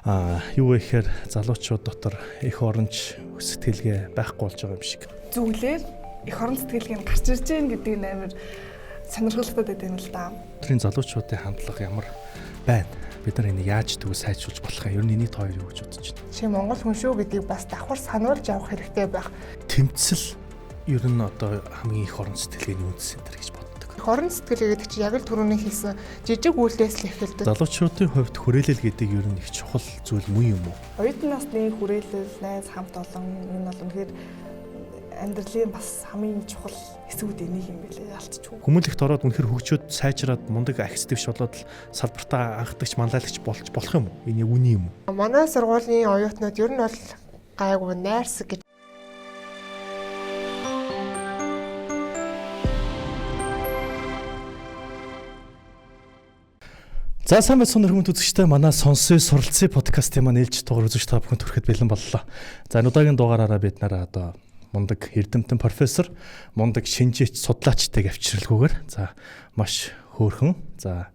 Юу вэ гэхээр залуучууд дотор эх оронч сэтгэлгээ байхгүй болж байгаа юм шиг. Зүйлээр эх орон сэтгэлгээ нь гарч ирж гин гэдэг нь амар сонирхолтой байдаг юм л да. Өдрийн залуучуудын хандлага ямар байна? Бид нар энийг яаж тэгвэл сайжруулж болох юм? Ер нь энийг та хоёр юу гэж бодож байна? Чи Монгол хүн шүү гэдгийг бас давхар сануулж явах хэрэгтэй байх. Тэмцэл ер нь одоо хамгийн их орон сэтгэлгээний үндэс энэ гэж боддог. Эх орон сэтгэлгээ гэдэг чинь яг л түрүүний хэлсэн жижиг үйлдэлээс л эхэлдэг. Залуучуудын хувьд хүрээлэл гэдэг ер нь их чухал зүйл мөн юм уу? Оюутан насны хүрээлэл, найз хамт олон энэ бол үнэхээр амьдралын бас хамгийн чухал хэсгүүд энийг юм билээ ялцчихгүй. Хүмүүлэгт ороод үнэхэр хөгжөөд сайжраад мундаг ахиц дэвш болоод л салбартаа анхдагч манлайлагч болж болох юм уу? Энэ үний юм уу? Манай сургуулийн оюутнууд ер нь бол гайгүй найрсаг гэж. За сайн байцгаана хүмүүс үзэгчтэй манай сонсъё суралцъя подкастын маань ээлж дугаар үзэгч та бүхэнд хүрэхэд бэлэн боллоо. За энэ удаагийн дугаараараа бид нараа одоо мундаг эрдэмтэн профессор, мундаг шинжээч судлаачтай авчралгүйгээр за маш хөөрхөн, за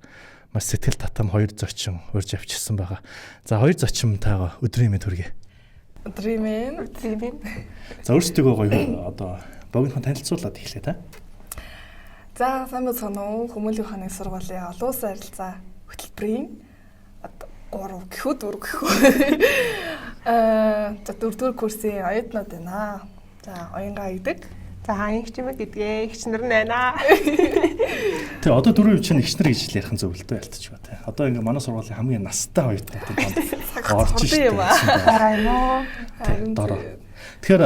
маш сэтгэл татам хоёр зочин урьж авчирсан байгаа. За хоёр зочинтайгаа өдрийн мэнд хүргэе. Өдрийн мэнд, өдрийн мэнд. За өөрсдийгөө гоё одоо богинохон танилцуулаад эхлэе та. За сайн байцгаана уу? Хүмүүлийн ухааны сургуулийн олон улсын харилцаа хөтөлбөрийн 3 гэхүү 4 гэхүү. За 4-р курсын оюутнууд байна. За оюнгаа гэдэг. За хаан их чимээ гэдгээ их чнэр нь байна. Тэ одоо дөрөв чинь их чнэр гэж ярих нь зөв л дээ ялтч ба тэ. Одоо ингээ манай сургуулийн хамгийн настай оюутнуудын донд орж штэ. Дараа юм уу? Тэ дороо. Тэгэхээр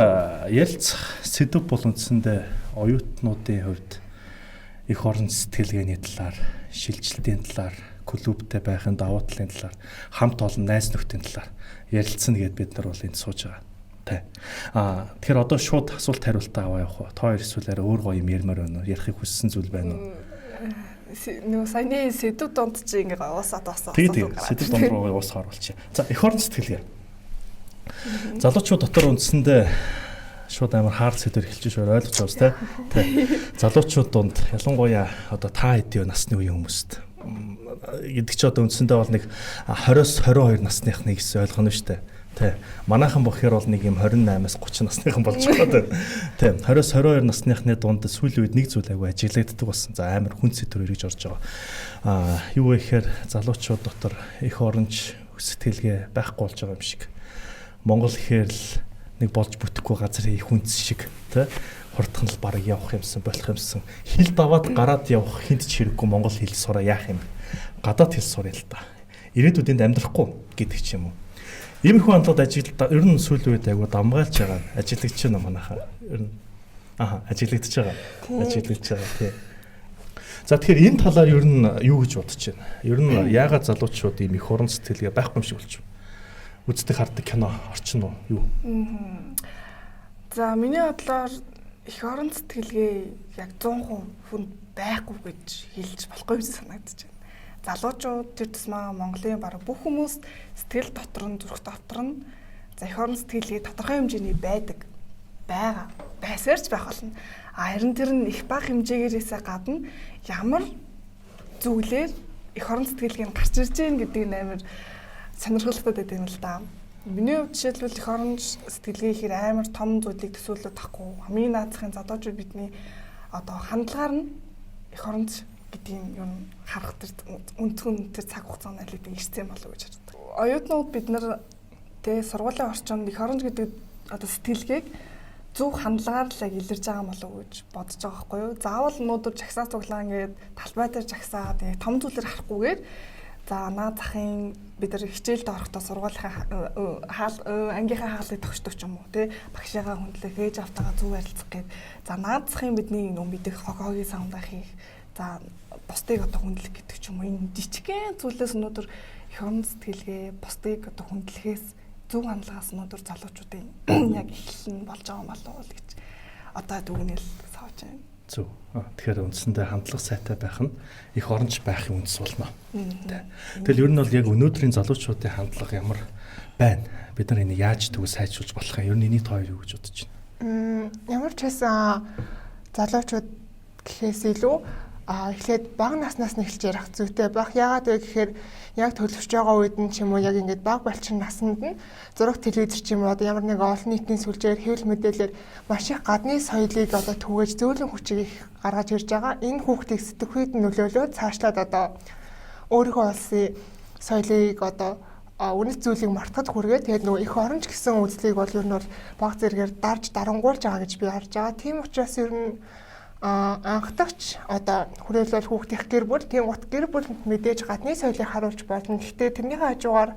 ярилцах сэдв бол үндсэндээ оюутнуудын хувьд эх орон сэтгэлгээний талаар, шилжилтийн талаар, клубтэй байхын давуу талын талаар, хамт олон найз нөхдийн талаар ярилцсан гэд бид нар бол энд сууж байгаа. Тэ. Тэгэхээр одоо шууд асуулт хариултаа аваа явах уу? Та хоёр эсвэл арай өөр гоё юм ярмаар байна уу? Ярихыг хүссэн зүйл байна уу? Нөгөө саяны сэдв дунд чи ингээ уусаад уусаа. Тэг. Сэдв дунд руу уусахаар болчих. За эх орон сэтгэлгээ. Залуучууд дотор үндсэндээ шууд амар хаард сэдвэр эхэлж шууд ойлгож байгаа биз тэ. Тэ. Залуучууд дунд ялангуяа одоо та хэдийн насны үеийн хүмүүст гэдэг чи одоо үндсэндээ бол нэг 20-с 22 насныхны гэсэн ойлгоно шүү дээ. Тэ. Манайхан бохоор бол нэг юм 28-аас 30 насныхан болж байгаа. Тэ. 20-с 22 насныхны дунд сүүлийн үед нэг зүйл айгүй ажиглагддаг болсон. За амар хүн сэдвэр эргэж орж байгаа. Юу вэ гэхээр залуучууд дотор эх оронч сэтгэлгээ байхгүй болж байгаа юм шиг. Монгол гэхээр л нэг болж бүтэхгүй газар их хүнс шиг тэ. Хурдхан л бараг явах юмсан, болох юмсан. Хил даваад гараад явах хинт ч хэрэггүй монгол хэл сураа яах юм. Гадаад хэл сурах л та. Ирээдүйд энд амьдрахгүй гэдэг ч юм уу. Иймэрхүү хандлагад ажиглал ер нь сүүлийн үед айгуу дамгаалж байгаа. Ажиглагдж байна манайхаа. Ер нь ажиглагдж байгаа. Ажиглагдж байгаа тий. За тэгэхээр энэ талаар ер нь юу гэж бодож байна? Ер нь яагаад залуучууд ийм их уран сэтгэлгээ байхгүй юм шиг болчих вэ? Үздэг хардаг кино орчин уу юу? За миний бодлоор эх орон сэтгэлгээ яг 100% хүнд байхгүй гэж хэлж болохгүй юм шиг санагдаж байна. Залуучууд тэр тусмаа Монголын бараг бүх хүмүүс сэтгэл дотор нь зүрх дотор нь за эх орон сэтгэлгээ тодорхой хэмжээний байдаг байгаа. Байсаар ч байх болно. А харин тэр нь их бага хэмжээгээрээсээ гадна ямар зүйлээр эх орон сэтгэлгээ нь гарч ирж гин гэдэг нь амар сонирхолтой байдаг юм л да. Миний хувьд жишээлбэл эх орон сэтгэлгээ ихээр амар том зүйлийг төсөөлөд тахгүй. Хамгийн наацхийн залуучууд бидний одоо хандлагаар нь эх оронч гэдгийг юм харах тэр өнцгөн тэр цаг хугацаанд аль хэдийн ирсэн болов уу гэж хардаг. Оюутнууд бид нар тэ сургуулийн орчинд эх оронч гэдэг одоо сэтгэлгээг зөв хандлагаар л яг илэрж байгаа юм болов уу гэж бодож байгаа байхгүй юу. Заавал өнөөдөр жагсаа цуглаан ингээд талбай дээр жагсаа тэгээ том зүйлээр харахгүйгээр за наад захын бид нар хичээлд орохдоо сургуулийн хаал ангийнхаа хаалыг тогшдог ч юм уу тий багшигаа хүндлэх ээж автагаа зөв харилцах гээд за наад захын бидний нөм мэдэх хог хогийн саундаа хийх за бусдыг одоо хүндлэх гэдэг ч юм уу энэ жижигхэн зүйлээс өнөөдөр эх орон сэтгэлгээ бусдыг одоо хүндлэхээс зөв хандлагаас өнөөдөр залуучуудын яг эхлэл нь болж байгаа юм болов уу гэж одоо дүгнэл сууж байна. Зөв. Тэгэхээр үндсэндээ хандлага сайтай байх нь их оронч байхын үндэс болно. Тэгэл ер нь бол яг өнөөдрийн залуучуудын хандлага ямар байна? Бид нар энийг яаж тэгвэл сайжруулж болох юм? Ер нь энийг та хоёр юу гэж бодож байна? Ямар ч байсан залуучууд гэхээс илүү эхлээд бага наснаас нь эхэлж ярих зүйтэй байх. Яагаад вэ гэхээр Яг төлөвшөж байгаа үед нь ч юм уу, яг ингээд баг балчин насанд нь зураг, телевизэр ч юм уу, одоо ямар нэгэн олон нийтийн сүлжээгээр, хэвлэл мэдээлэлээр маш их гадны соёлыг одоо түгээж, зөөлөн хүчийг их гаргаж ирж байгаа. Энэ хүүхдийг сэтгэхүйд нөлөөлөөд цаашлаад одоо өөрийнхөө улсын соёлыг, одоо үнэт зүйлийг мартахад хүргээд, тэгээд нөгөө эх орон ч гэсэн үзлийг бол ер нь бол баг зэрэгээр дарж дарангуулж байгаа гэж би харж байгаа. Тийм учраас ер нь анхдагч одоо хүрээлэл хүүхдийн гэр бүл, тийм гут гэр бүл мэдээж гадны соёлыг харуулж болно. Гэхдээ тэрнийхээ хажуугаар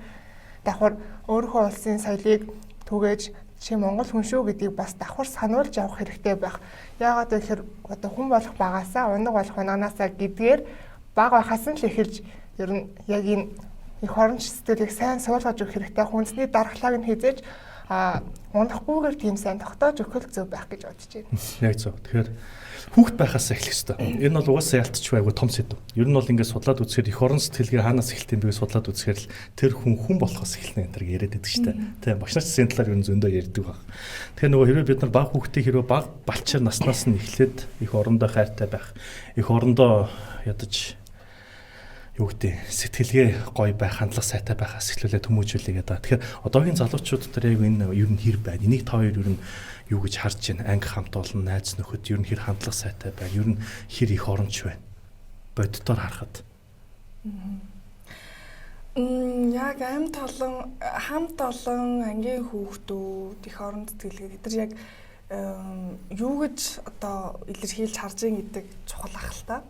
давхар өөрийнхөө улсын соёлыг түгээж, чи монгол хүн шүү гэдгийг бас давхар сануулж явах хэрэгтэй байх. Яагаад гэвэл одоо хүн болох багасаа унаг болох унаганаасаа гэдгээр бага байхаас нь л эхэлж ер нь яг энэ эх оронч сэтгэлийг сайн суулгаж өгөх хэрэгтэй. Хүнсний дархлааг нь хизээж унахгүйгээр тийм сайн тогтоож өгөх зөв байх гэж бодож байна. Яг зөв. Тэгэхээр хүүхд байхаас эхлэх ёстой. Энэ бол угаасаа ялтч байгуу том сэдв. Ер нь бол ингээд судлаад үзэхээр эх орон сэтгэлгээ хаанаас эхэлт юм бэ гэж судлаад үзэхээр л тэр хүн хүн болохоос эхэлнэ энэ төр яриад байдаг шүү дээ. Тийм, багш нар ч энэ талаар ер нь зөндөө ярьдаг баг. Тэгэхээр нөгөө хэрвээ бид нар баг хүүхдийг хэрвээ баг балчаар наснаас нь эхлээд эх орондоо хайртай байх, эх орондоо ядаж юу гэдэг сэтгэлгээ гоё байх, хандлага сайтай байхаас эхлүүлээ төмүүжүүлээ гэдэг. Тэгэхээр одоогийн залуучууд дээр яг энэ ер нь хэр байна? Энийг та хоёр ер нь юу гэж харж байна? Анги хамт олон, найз нөхөд ер нь хэр хандлага сайтай байна? Ер нь хэр их оронч байна? Боддоор харахад. Яг амьд олон, хамт олон ангийн хүүхдүүд их оронд сэтгэлгээ тэд нар яг юу гэж одоо илэрхийлж харж ийн гэдэг чухал ах л та.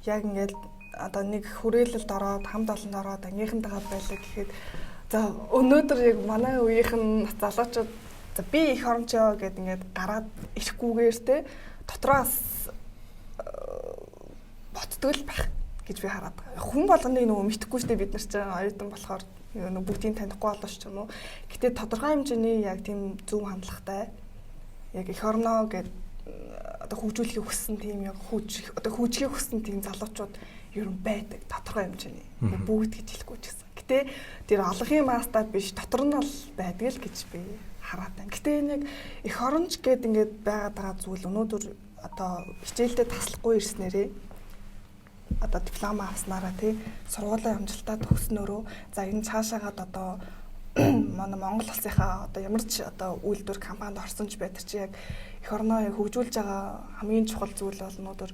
Яг ингээд одоо нэг хүрээлэлд ороод, хамт олонд ороод ангийнхантайгаа байлаа гэхэд, за өнөөдөр яг манай үеийнхэн залуучууд за би их орончоо гэд ингээд гараад ирэхгүйгээр те дотроос ботдог л байх гэж би хараад байгаа. Хүн болгоныг нөгөө мэдэхгүй штэ, бид нар чинь оюутан болохоор нөгөө бүгдийг танихгүй болоо ч юм уу. Гэтэ тодорхой хэмжээний яг тийм зөв хандлагатай, яг эх орноо гэд одоо хөгжүүлэхийг хүссэн, тийм яг хөгжих, одоо хөгжихийг хүссэн тийм залуучууд ер нь байдаг тодорхой хэмжээний. Бүгд гэж хэлэхгүй ч гэсэн. Гэтэ тэр олонхын мастад биш, дотор нь бол байдаг л гэж би хараад байна. Гэтэ энэ яг эх оронч гэд ингээд байгаад байгаа зүйл өнөөдөр одоо хичээлдээ таслахгүй ирснээрээ, одоо диплом авснараа тий сургуулийн амжилтаа төгснөөрөө, за энэ цаашаагаад одоо манай Монгол улсынхаа одоо ямар ч одоо үйлдвэр компанид орсон ч байтар чи яг эх орноо яг хөгжүүлж байгаа хамгийн чухал зүйл бол өнөөдөр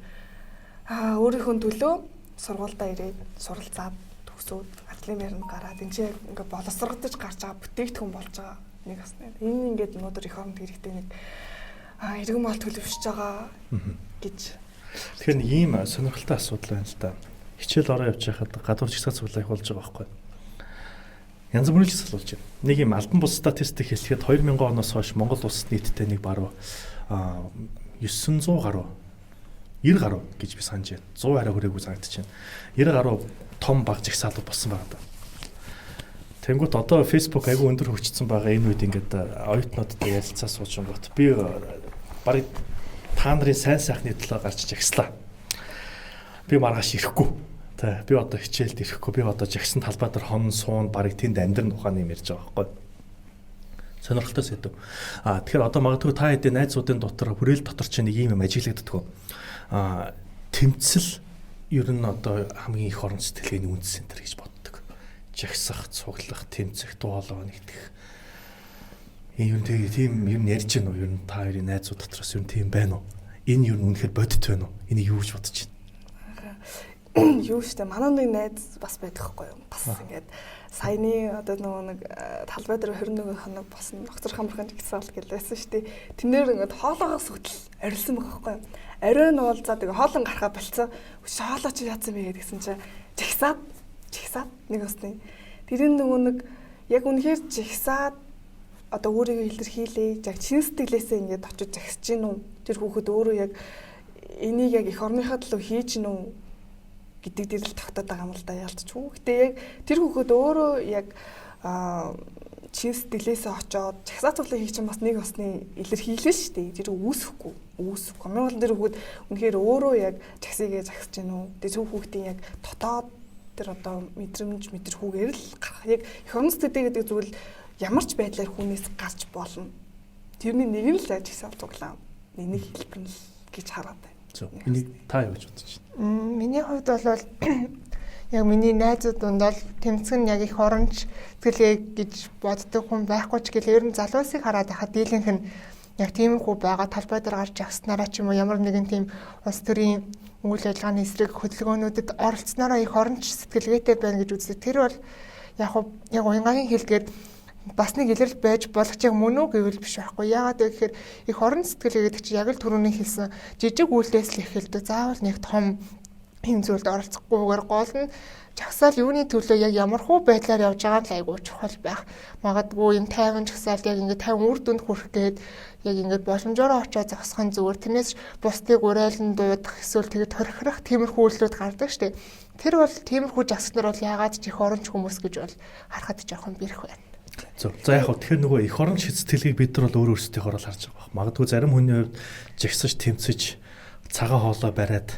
өөрийнхөө төлөө сургуульдаа ирээд суралцаад төгсөөд ажлын байранд гараад энэ чи яг ингээ боловсрогдож гарч байгаа бүтээгдэхүүн болж байгаа нэг бас нэг. Энэ ингээд өнөөдөр эх оронд хэрэгтэй нэг иргэн бол төлөвшөж байгаа гэж. Тэгэхээр нэг ийм сонирхолтой асуудал байна л да. Хичээл ороо явж байхад гадуур жигсаа цуглаа их болж байгаа байхгүй. Янз бүрийн жигсаал болж байна. Нэг ийм албан бус статистик хэлэхэд 2000 оноос хойш Монгол улс нийтдээ нэг баруун 900 гаруй 90 гаруй гэж би санаж байна. 100 арай хүрээгүй санагдаж байна. 90 гаруй том баг жагсаалууд болсон байгаа даа. Тэнгүүт одоо Facebook айгүй өндөр хөгжсөн байгаа энэ үед ингээд оюутнуудтай ярилцаа суучингууд би барыг та нарын сайн сайхны төлөө гарч жагслаа. Би маргааш ирэхгүй. Тэ, би одоо хичээлд ирэхгүй. Би одоо жагсан талбай дээр хон суун, барыг тэнд амьдрын ухааны юм ярьж байгаа байхгүй. Сонирхолтой сэдв. Тэгэхээр одоо магадгүй та хэдийн найзуудын дотор, хүрээл дотор чинь нэг ийм юм ажиглагддаг. Тэмцэл ер нь одоо хамгийн их орон сэтгэлгээний үндэс энэ гэж боддог. Жагсах, цуглах, тэмцэх, дуу хоолой нэгтгэх. Энэ ер нь тийм ер нь ярьж гэнэ үү? Ер нь та хоёрын найзууд дотроос ер нь тийм байна уу? Энэ ер нь үнэхээр бодит байна уу? Энийг юу гэж бодож байна? Юу штэ, манай нэг найз бас байдаг хгүй юу? Бас ингээд саяны одоо нөгөө нэг талбай дээр 21 хоног босон доктор хамрахын жагсаал гэж байсан штэ. Тэнээр ингээд хоолоогоос хөтөл орилсан байгаа хгүй юу? Оройн уулзаад тэгээ хоолон гарахаа болцсон. Хоолоо чи яатсан бэ гэдгсэн чинь жагсаад жагсаад нэг усны. Тэрийн нөгөө нэг яг үнэхээр жагсаад одоо өөрийгөө илэрхийлээ. Яг чин сэтгэлээсээ ингээд очиж загсаж гин үү? Тэр хүүхэд өөрөө яг энийг яг эх орныхоо төлөө хийж гин үү гэдэг дээр л тогтоод байгаа юм л да, ялцчихгүй. Гэтэ яг тэр хүүхэд өөрөө яг чин сэтгэлээсээ очоод жагсаа цуглаа хийх чинь бас нэг усны илэрхийлэл шүү дээ. Тэр үүсэхгүй. Үүсэхгүй. Хамгийн гол нь тэр хүүхэд үнэхээр өөрөө яг жагсыгээ жагсаж гин үү? Тэр хүүхдийн яг дотоод тэр одоо мэдрэмж мэдрэхүүгээр л гарах. Яг эх орон сэтгэлээ гэдэг зүйл ямар ч байдлаар хүнээс гарч болно. Тэрний нэг нь л жагсаал цуглаа. Нэг хэлбэр нь л гэж хараад байна. Зөв. Энийг та юу гэж бодож байна? Миний хувьд бол Яг миний найзууд дунд бол тэмцэх нь яг их оронч сэтгэлгээ гэж боддог хүн байхгүй ч гэлээ ер нь залуусыг хараад байхад дийлэнх нь яг тиймэрхүү байгаа талбай дээр гарч явснараа ч юм уу ямар нэгэн тийм улс төрийн үйл ажиллагааны эсрэг хөдөлгөөнүүдэд оролцсонороо их оронч сэтгэлгээтэй байна гэж үздэг. Тэр бол яг яг уянгагийн хэлдгээр бас нэг илрэл байж болох ч яг мөн үү гэвэл биш байхгүй. Яагаад вэ гэхээр их орон сэтгэлгээ гэдэг чинь яг л түрүүний хэлсэн жижиг үйлдэлээс л эхэлдэг. Заавал нэг том юм зүйлд оролцохгүйгээр гол нь жагсаал юуны төлөө яг ямархуу байдлаар явж байгаа нь л айгүй чухал байх. Магадгүй юм 50 жагсаалд яг ингээд 50 үр дүнд хүрэх гээд яг ингээд боломжоор очиод зогсох нь зүгээр. Тэрнээс бусдыг урайлан дуудах эсвэл тэгээд хорхирох тиймэрхүү үйлдэлүүд гардаг штеп. Тэр бол тиймэрхүү жагсагч нар бол яагаад ч их оронч хүмүүс гэж бол харахад жоохон бэрх байна. Зөв. За яг хөө тэгэхээр нөгөө эх оронч сэтгэлгийг бид нар бол өөр өөрсдийнхөөр л харж байгаа баг. Магадгүй зарим хүний хувьд жагсаж тэмцэж цагаан хоолой бариад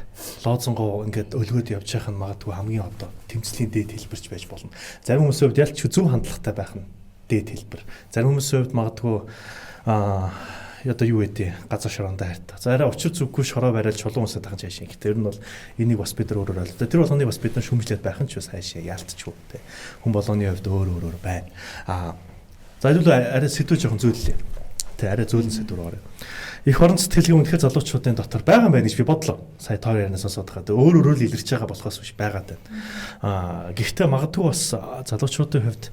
лоозонгоо ингээд өлгөөд явж явах нь магадгүй хамгийн одоо тэмцлийн дээд хэлбэрч байж болно. Зарим хүмүүсийн хувьд ялч зөв хандлагатай байх нь дээд хэлбэр. Зарим хүмүүсийн хувьд магадгүй одоо юу гэдэг газар шорондоо хайртай. За арай учир зүггүй шороо бариад чулуун усаад байгаа юм шин. Гэтэ ер нь бол энийг бас бид нар өөрөөр ойлголоо. Тэр болгоныг бас бид нар шүмжлээд байх нь ч бас хайшаа яалтчгүй те. Хүн болгоны хувьд өөр өөрөөр байна. За хэдүүлээ арай сэдв жоохон зөөллөө. Тэ арай зөөлөн сэдв рүү орё. Их орон сэтгэлгээ үнэхээр залуучуудын дотор байгаа юм байна гэж би бодлоо. Сая тоор ярианаас сонсоод байгаа. Өөр өөрөөр л илэрч байгаа болохоос биш байгаад байна. Гэхдээ магадгүй бас залуучуудын хувьд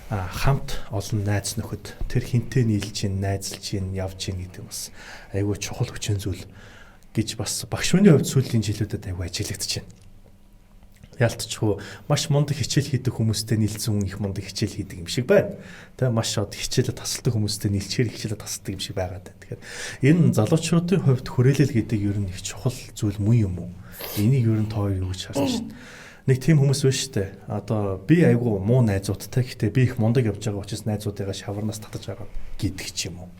хамт олон найз нөхөд тэр хинтээ нийлж чинь, найзалж чинь, явж чинь гэдэг бас айгүй чухал хүчин зүйл гэж бас багш хүний хувьд сүүлийн жилүүдэд айгүй ажиглагдчихэв. Ялтчгүй маш мундаг хичээл хийдэг хүмүүстэй нийлцсэн хүн их мундаг хичээл хийдэг юм шиг байна. Тэ маш од хичээлээ тасалдаг хүмүүстэй нийлчээр хичээлээ тасалдаг юм шиг байгаад байна. Тэгэхээр энэ залуучуудын хувьд хүрээлэл гэдэг ер нь их чухал зүйл мөн юм уу? Энийг ер нь та хоёр юу гэж харж байна? Нэг тийм хүмүүс байна шүү дээ. Одоо би айгүй муу найзуудтай гэхдээ би их мундаг явж байгаа учраас найзуудыгаа шаварнаас татаж аваад гэдэг ч юм уу.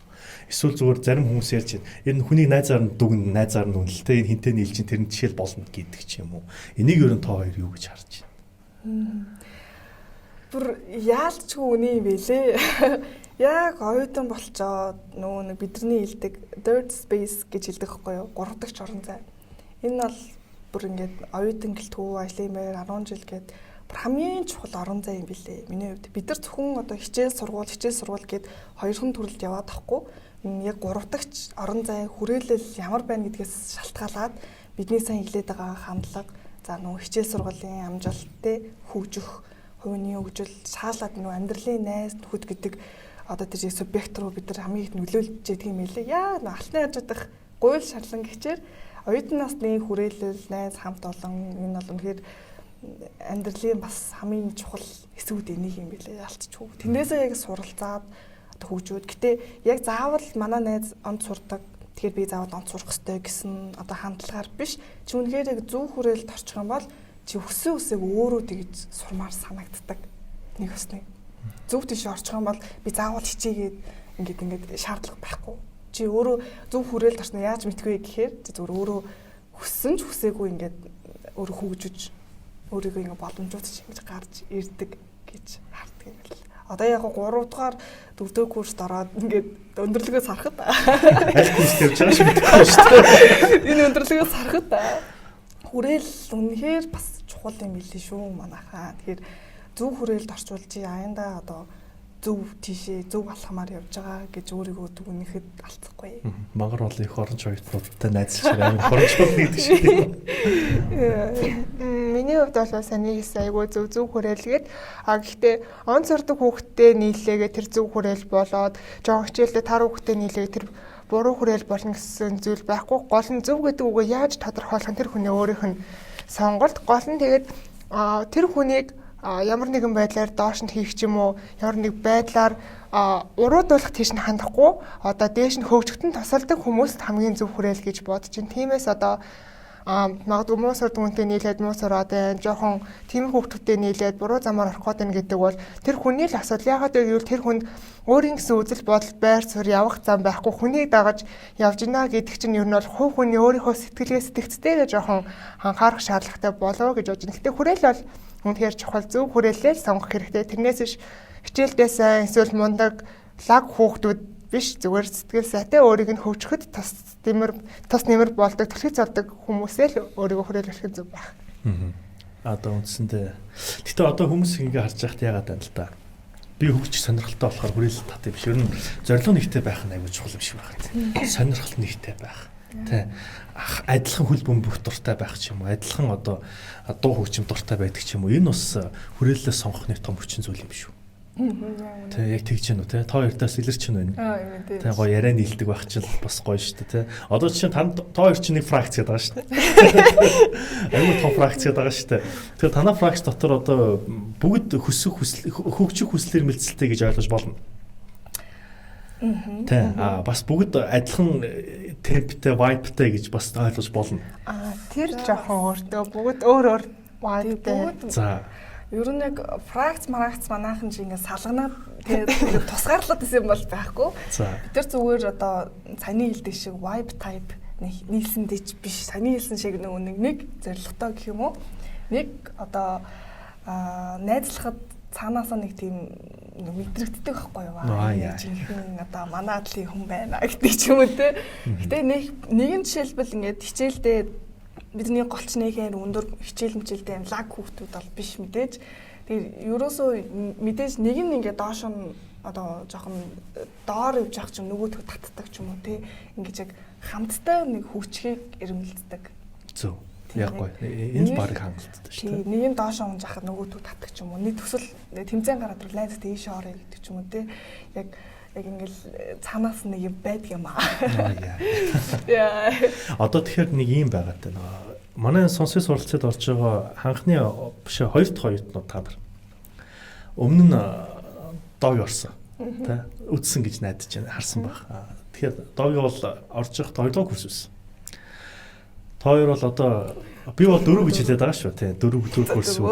Эсвэл зүгээр зарим хүмүүс ярьж байна. Энэ хүнийг найзаар нь дүгнэ, найзаар нь үнэлтэй, энэ хинтээ нийлж чинь тэр нь жишээл болно гэдэг ч юм уу. Энийг ер нь та хоёр юу гэж харж байна? Бүр яалтчгүй үний юм бэлээ. Яг оюутан болчоод нөгөө нэг бидний хэлдэг third space гэж хэлдэг байхгүй юу? Гурав дахь орон зай. Энэ бол бүр ингээд оюутан гэлтгүү ажлын байр 10 жил гээд бүр хамгийн чухал орон зай юм билээ. Миний хувьд бид нар зөвхөн одоо хичээл сургууль, хичээл сургууль гээд хоёрхан төрөлд яваад тахгүй. Яг гурав дахь орон зай хүрээлэл ямар байна гэдгээс шалтгаалаад бидний сайн хилээд байгаа хандлага, за нөгөө хичээл сургуулийн амжилттай хөгжих, хувийн хөгжил, шаалаад нөгөө амьдралын найз нөхөд гэдэг одоо тэр субъект руу бид нар хамгийн их нөлөөлж яадаг юм билээ. Яа алтны хажуудах гуйл шарлан гिचээр оюутан насны хүрээлэл, найз хамт олон энэ бол үнэхээр амьдралын бас хамгийн чухал хэсгүүд энийг юм билээ ялцчихгүй. Тэндээсээ яг суралцаад хөгжөөд. Гэтэ яг заавал манай найз онд сурдаг. Тэгэхээр би заавал онд сурах ёстой гэсэн одоо хандлагаар биш. Чи үнэхээр яг зөв хүрээлэлд орчих юм бол чи өссөн үсэг өөрөө тэгж сурмаар санагддаг. Нэг өснө. Зөв тийш орчих юм бол би заавал хичээгээд ингээд шаардлага байхгүй. Чи өөрөө зөв хүрээлэлд орсноо яаж мэдэх вэ гэхээр зүгээр өөрөө хүссэн ч хүсээгүй ингээд өөрөө хөгжиж өөрийгөө ингээд боломжууд чи ингэж гарч ирдэг гэж харддаг юм байна. Одоо яг 3 дугаар 4 дугаар курст ороод ингээд өндөрлөгөө сархад аль курст явж байгаа шиг мэдэхгүй шүү дээ. Энэ өндөрлөгөө сархад хүрээл үнэхээр бас чухал юм билээ шүү манайхаа. Тэгэхээр зөв хүрээлэлд орчвол чи аяндаа одоо зөв тийшээ зөв алхамаар явж байгаа гэж өөрийгөө дүгнэхэд алцахгүй. Мангар бол их оронч оюутнуудтай найзалж байгаа амар оронч болно гэдэг шиг. Миний хувьд бол саний хийсэн айгүй зөв зөв хүрээлгээд гэхдээ он сурдаг хүүхдтэй нийлээгээ тэр зөв хүрээл болоод жоон хичээлдээ тар хүүхдтэй нийлээгээ тэр буруу хүрээл болно гэсэн зүйл байхгүй. Гол нь зөв гэдэг үгээ яаж тодорхойлох нь тэр хүний өөрийнх нь сонголт. Гол нь тэгээд тэр хүнийг ямар нэгэн байдлаар доош нь хийх ч юм уу ямар нэг байдлаар уруудуулах тийш нь хандахгүй одоо дээш нь хөгжигдөн тусалдаг хүмүүст хамгийн зөв хүрээл гэж бодож чинь. Тиймээс одоо магадгүй муу сурдаг хүнтэй нийлээд муу сураад байна, жоохон тийм хүүхдүүдтэй нийлээд буруу замаар орох гээд байна гэдэг бол тэр хүний л асуудал. Яагаад гэвэл тэр хүнд өөрийн гэсэн үзэл бодол байр суурь явах зам байхгүй хүнийг дагаж явж гинэ гэдэг чинь ер нь бол хувь хүний өөрийнхөө сэтгэлгээ сэтгцтэйгээ жоохон анхаарах шаардлагатай болов гэж бодож байна. Гэтэ хүрээл бол үнэхээр чухал, зөв хүрээлэл сонгох хэрэгтэй. Тэрнээс биш хичээлдээ сайн эсвэл мундаг лаг хүүхдүүд биш зүгээр сэтгэл сайтай өөрийг нь хөгжөхөд тус нэмэр болдог, түлхэц авдаг хүмүүсээ л өөрийгөө хүрээлэх нь зөв байх. Одоо үндсэндээ. Гэтэ одоо хүмүүс ингээ харж байхад яагаад байна л да. Би хөгжих сонирхолтой болохоор хүрээлэл тат юм биш. Ер нь зорилго нэгтэй байх нь аягүй чухал юм шиг байна. Сонирхол нэгтэй байх. Тэ. Адилхан хөл бөмбөх дуртай байх ч юм уу, адилхан одоо дуу хөгжим дуртай байдаг ч юм уу. Энэ бас хүрээлэлээ сонгох нэг том хүчин зүйл юм шүү. Тэ, яг тэгж гэнэ үү те. Та хоёртоос илэрч гэнэ байна. Тэ, гоё яриа нийлдэг байх чинь бас гоё шүү дээ те. Одоо жишээ нь та хоёр чинь нэг фракц гэдэг байгаа шүү дээ. Аюу том фракц гэдэг байгаа шүү дээ. Тэгэхээр танай фракц дотор одоо бүгд хөсөх хүсэл хөгжих хүслээр мэлцэлтэй гэж ойлгож болно. Тэ, а бас бүгд адилхан темптэй, vibe-тэй гэж бас ойлгож болно. Аа, тэр жоохон өөртөө бүгд өөр өөр vibe-тэй. За. Ер нь яг фракц маракц манайхан чи ингээд салганаад тэгээд тусгаарлаад исэн бол байхгүй. Бид нар зүгээр одоо саяны хэлдэг шиг vibe type нийлсэн дэж биш. Саяны хэлсэн шиг нөгөө нэг зорилготой гэх юм уу? Нэг одоо найзлахад цаанаасаа нэг тийм мэдрэгддэг байхгүй юу? Жинхэнэ одоо манай адлын хүн байна гэдэг ч юм уу те. Гэтэ нэг нэгэн жишээлбэл ингээд хичээлдээ бидний голч нэгээр өндөр хичээл мчээлдээ юм лаг хүүхдүүд бол биш мэдээж. Тэгээд ерөөсөө мэдээж нэг нь ингээд доош нь одоо жоохон доор явж явах ч юм нөгөөдхөө татдаг ч юм уу те. Ингээд яг хамтдаа нэг хөгжихийг эрмэлздэг. Зөв. Яг гоё. Энэ л барыг хангалттай шүү дээ. Нэг нь доошоо унж хахад нөгөөдхөө татдаг ч юм уу. Нэг төсөл тэмцээн гараад ирвэл найз дээшээ орё гэдэг ч юм уу те. Яг ингээл цаанаас нэг юм байдаг юм аа. Яа. Одоо тэгэхээр нэг юм байгаад байна. Манай сонсын суралцад орж байгаа анхны биш хоёр дахь оюутнууд та нар. Өмнө нь дог орсон. Тэ? Үдсэн гэж найдаж байна. Харсан байх. Тэгэхээр дог бол орж явах хоёр дахь курс байсан. Та хоёр бол одоо би бол дөрөв гэж хэлээд байгаа шүү тий. Дөрөв курс үү.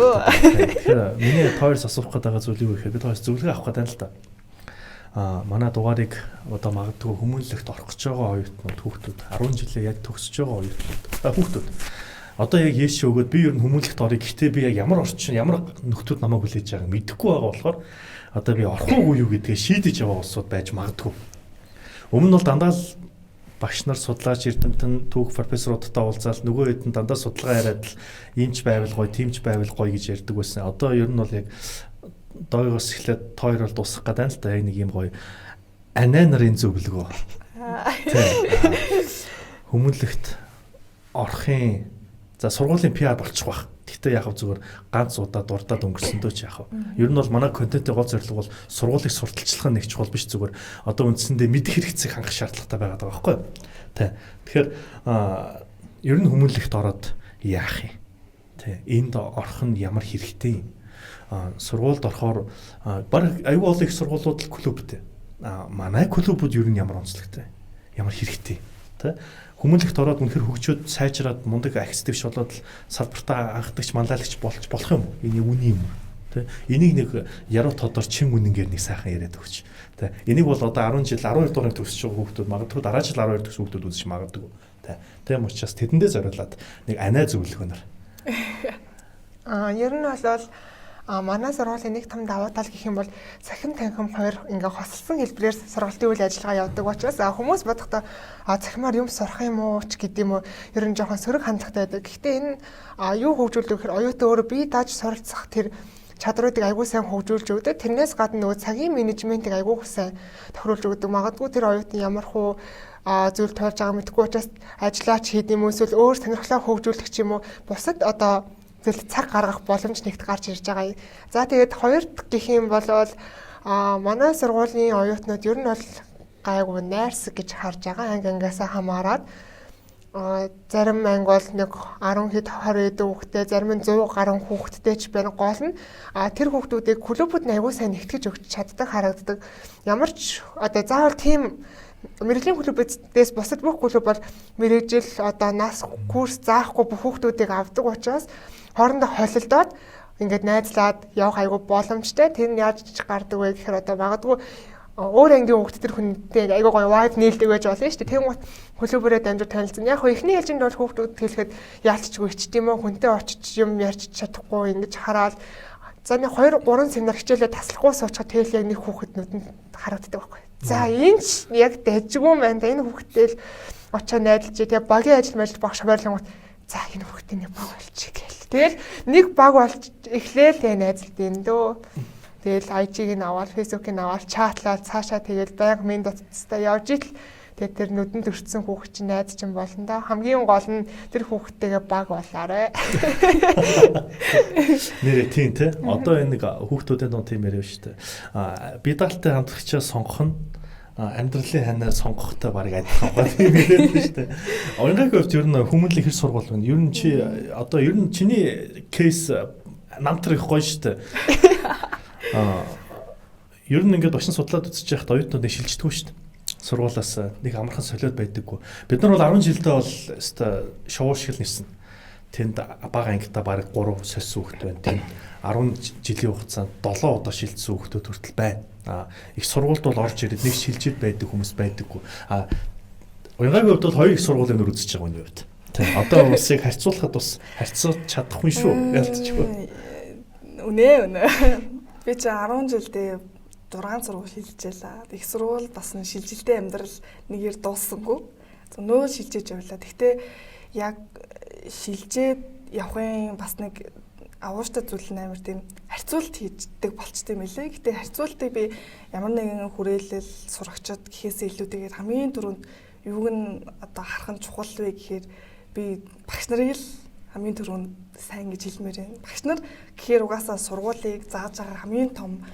Тэгэхээр миний та хоёроос асуух гээд байгаа зүйл юу гэхээр би та хоёроос зөвлөгөө авах гээд байна л да. Манай дугаарыг одоо магадгүй хүмүүнлэгт орох гэж байгаа оюутнууд, хүүхдүүд 10 жилээ яг төгсөж байгаа оюутнууд, хүүхдүүд одоо яг яаш өгөөд би ер нь хүмүүнлэгт орё. Гэхдээ би яг ямар орчин, ямар нөхдүүд намайг хүлээж байгааг мэдэхгүй байгаа болохоор одоо би орох уугүй юу гэдгээ шийдэж яваа улсууд байж магадгүй. Өмнө нь бол дандаа л багш нар судлаач эрдэмтэн түүх профессоруудтай уулзаал нөгөө хэд нь дандаа судалгаа яриад л иймч байвал гоё, тиймч байвал гоё гэж ярьдаг байсан. Одоо ер нь бол яг дойгоос эхлээд тойр бол дуусах гэдэг л да яг нэг юм гоё анаа нарын зөвлөгөө. Хүмүүнлэгт орохын за сургуулийн PR болчих байх. Гэхдээ яг зүгээр ганц удаа дурдаад өнгөрсөндөө ч яг. Ер нь бол манай контентын гол зорилго бол сургуулийг сурталчлах нь нэг чухал биш зүгээр одоо үндсэндээ мэдэх хэрэгцээг хангах шаардлагатай байгаад байгаа байхгүй юу? Тэ. Тэгэхээр ер нь хүмүүнлэгт ороод яах юм? Тэ. Энд орох нь ямар хэрэгтэй юм? Сургуульд орохоор баг аюул олон их сургуулиуд л клубтэй. Манай клубүүд ер нь ямар онцлогтой? Ямар хэрэгтэй? Тэ. Хүмүүнлэгт ороод үнэхэр хөгжөөд сайжраад мундаг ахиц дэвш болоод л салбартаа анхдагч манлайлагч болж болох юм уу? Энэ үний юм уу? Тэ. Энийг нэг яруу тодор чин үнэнгээр нэг сайхан яриад өгч. Тэ. Энийг бол одоо 10 жил 12 дуурайг төгсөж байгаа хүүхдүүд магадгүй дараа жил 12 төгсөх хүүхдүүд үзэж магадгүй. Тэ. Тийм учраас тэдэндээ зориулаад нэг анаа зөвлөгөөнөр. Ер нь бол манай сургуулийн нэг том давуу тал гэх юм бол цахим танхим хоёр ингээ хосолсон хэлбэрээр сургалтын үйл ажиллагаа явдаг учраас хүмүүс бодохдоо цахимаар юм сурах юм уу ч гэдэм юм уу ер нь жоохон сөрөг хандлагатай байдаг. Гэхдээ энэ юу хөгжүүлдэг гэхээр оюутан өөрөө бие дааж суралцах тэр чадруудыг айгүй сайн хөгжүүлж өгдөг. Тэрнээс гадна нөгөө цагийн менежментийг айгүй сайн тохируулж өгдөг. Магадгүй тэр оюутан ямар хуу зүйл тойлж байгаа мэдэхгүй учраас ажиллаач хийд юм эсвэл өөр сонирхлоо хөгжүүлэх ч юм уу бусад одоо зүйлд цаг гаргах боломж нэгт гарч ирж байгаа. За тэгээд хоёр дахь гэх юм бол манай сургуулийн оюутнууд ер нь бол гайгүй найрсаг гэж харж байгаа. Анги ангиасаа хамаарат зарим анги бол нэг 10 хэд 20 хэдэн хүүхэдтэй, зарим нь 100 гаруй хүүхэдтэй ч байна. Гол нь тэр хүүхдүүдийг клубуд нь аягүй сайн нэгтгэж өгч чаддаг харагддаг. Ямар ч одоо заавал тийм мэрэгжлийн клубээс бусад бүх клуб бол мэрэгжил одоо нас курс заахгүй бүх хүүхдүүдийг авдаг учраас хоорондоо холилдоод ингээд найзлаад явах айгүй боломжтой. Тэр нь яаж гардаг вэ гэхээр одоо магадгүй өөр ангийн хүүхд тэр хүнтэй айгүй гоё vibe нийлдэг байж болно шүү дээ. Тэнгуут клубээрээ дамжиж танилцсан. Яг хөө эхний ээлжинд бол хүүхдүүд хэлэхэд яалтчгүй ичт юм уу хүнтэй очиж юм ярьж чадахгүй ингэж хараад за нэг 2 3 семинар хичээлээ таслахгүй суучхад тэгэл яг нэг хүүхэд нүдэнд харагддаг байхгүй. За энэ ч яг дэжгүй юм байна да. Энэ хүүхдтэй л очоо найдалж тэгээ багийн ажил мэл багш байрлангууд За энэ хүүхдээ нэг баг болчих гээл. Тэгэл нэг баг болж эхлээл тэгээ найзалд юм дөө. Тэгэл IG-г нь аваад, Facebook-ыг нь аваад чатлаад цаашаа тэгэл байнга минь дотцтой явж итл тэгээд тэр нүдэнд өртсөн хүүхд чинь найз чинь болно да. Хамгийн гол нь тэр хүүхдтэйгээ баг болоорой. Нэрээ тийм те. Одоо энэ нэг хүүхдүүдийн дунд тийм яриа шүү дээ. А бидаалтай хамтрагчаа сонгох нь амьдралын ханаа сонгохтой барыг адилхан байгаа тийм яриад байна шүү дээ. Уянгагийн хувьд ер нь хүмүүнлэг хэр сургууль байна. Ер нь чи одоо ер нь чиний кейс намтар их гоё шүү дээ. А ер нь ингээд багш нь судлаад үзэж байхад оюутнууд нэг шилждэггүй шүү дээ. Сургуулиас нэг амархан солиод байдаггүй. Бид нар бол 10 жилдээ бол өстой шувуу шиг л нэрсэн. Тэнд бага ангидаа бараг 3 сольсон хүүхэд байна. Тэнд 10 жилийн хугацаанд 7 удаа шилжсэн хүүхдүүд хүртэл байна. А их сургуульд бол орж ирээд нэг шилжиж байдаг хүмүүс байдаггүй. А уянгагийн хувьд бол хоёр их сургуулийн нүр үзэж байгаа хүний хувьд. Тийм. Одоо улсыг харьцуулахад бас харьцуулж чадахгүй шүү. Ялцчихгүй. Үнэ үнэ. Би чи 10 жилдээ 6 сургууль шилжээлээ. Их сургууль бас нь шилжилттэй амьдрал нэгээр дууссангүй. Нөө шилжиж явлаа. Гэхдээ яг шилжээд явахын бас нэг агууштай зүйл нь амар тийм харьцуулт хийждэг болчтой юм лээ. Гэтэ харьцуултыг би ямар нэгэн хүрээлэл сурагчид гэхээсээ илүүтэйгээр хамгийн түрүүнд юуг нь одоо харах нь чухал вэ гэхээр би багш нарыг л хамгийн түрүүнд сайн гэж хэлмээр байна. Багш нар гэхээр угаасаа сургуулийг зааж байгаа хамгийн том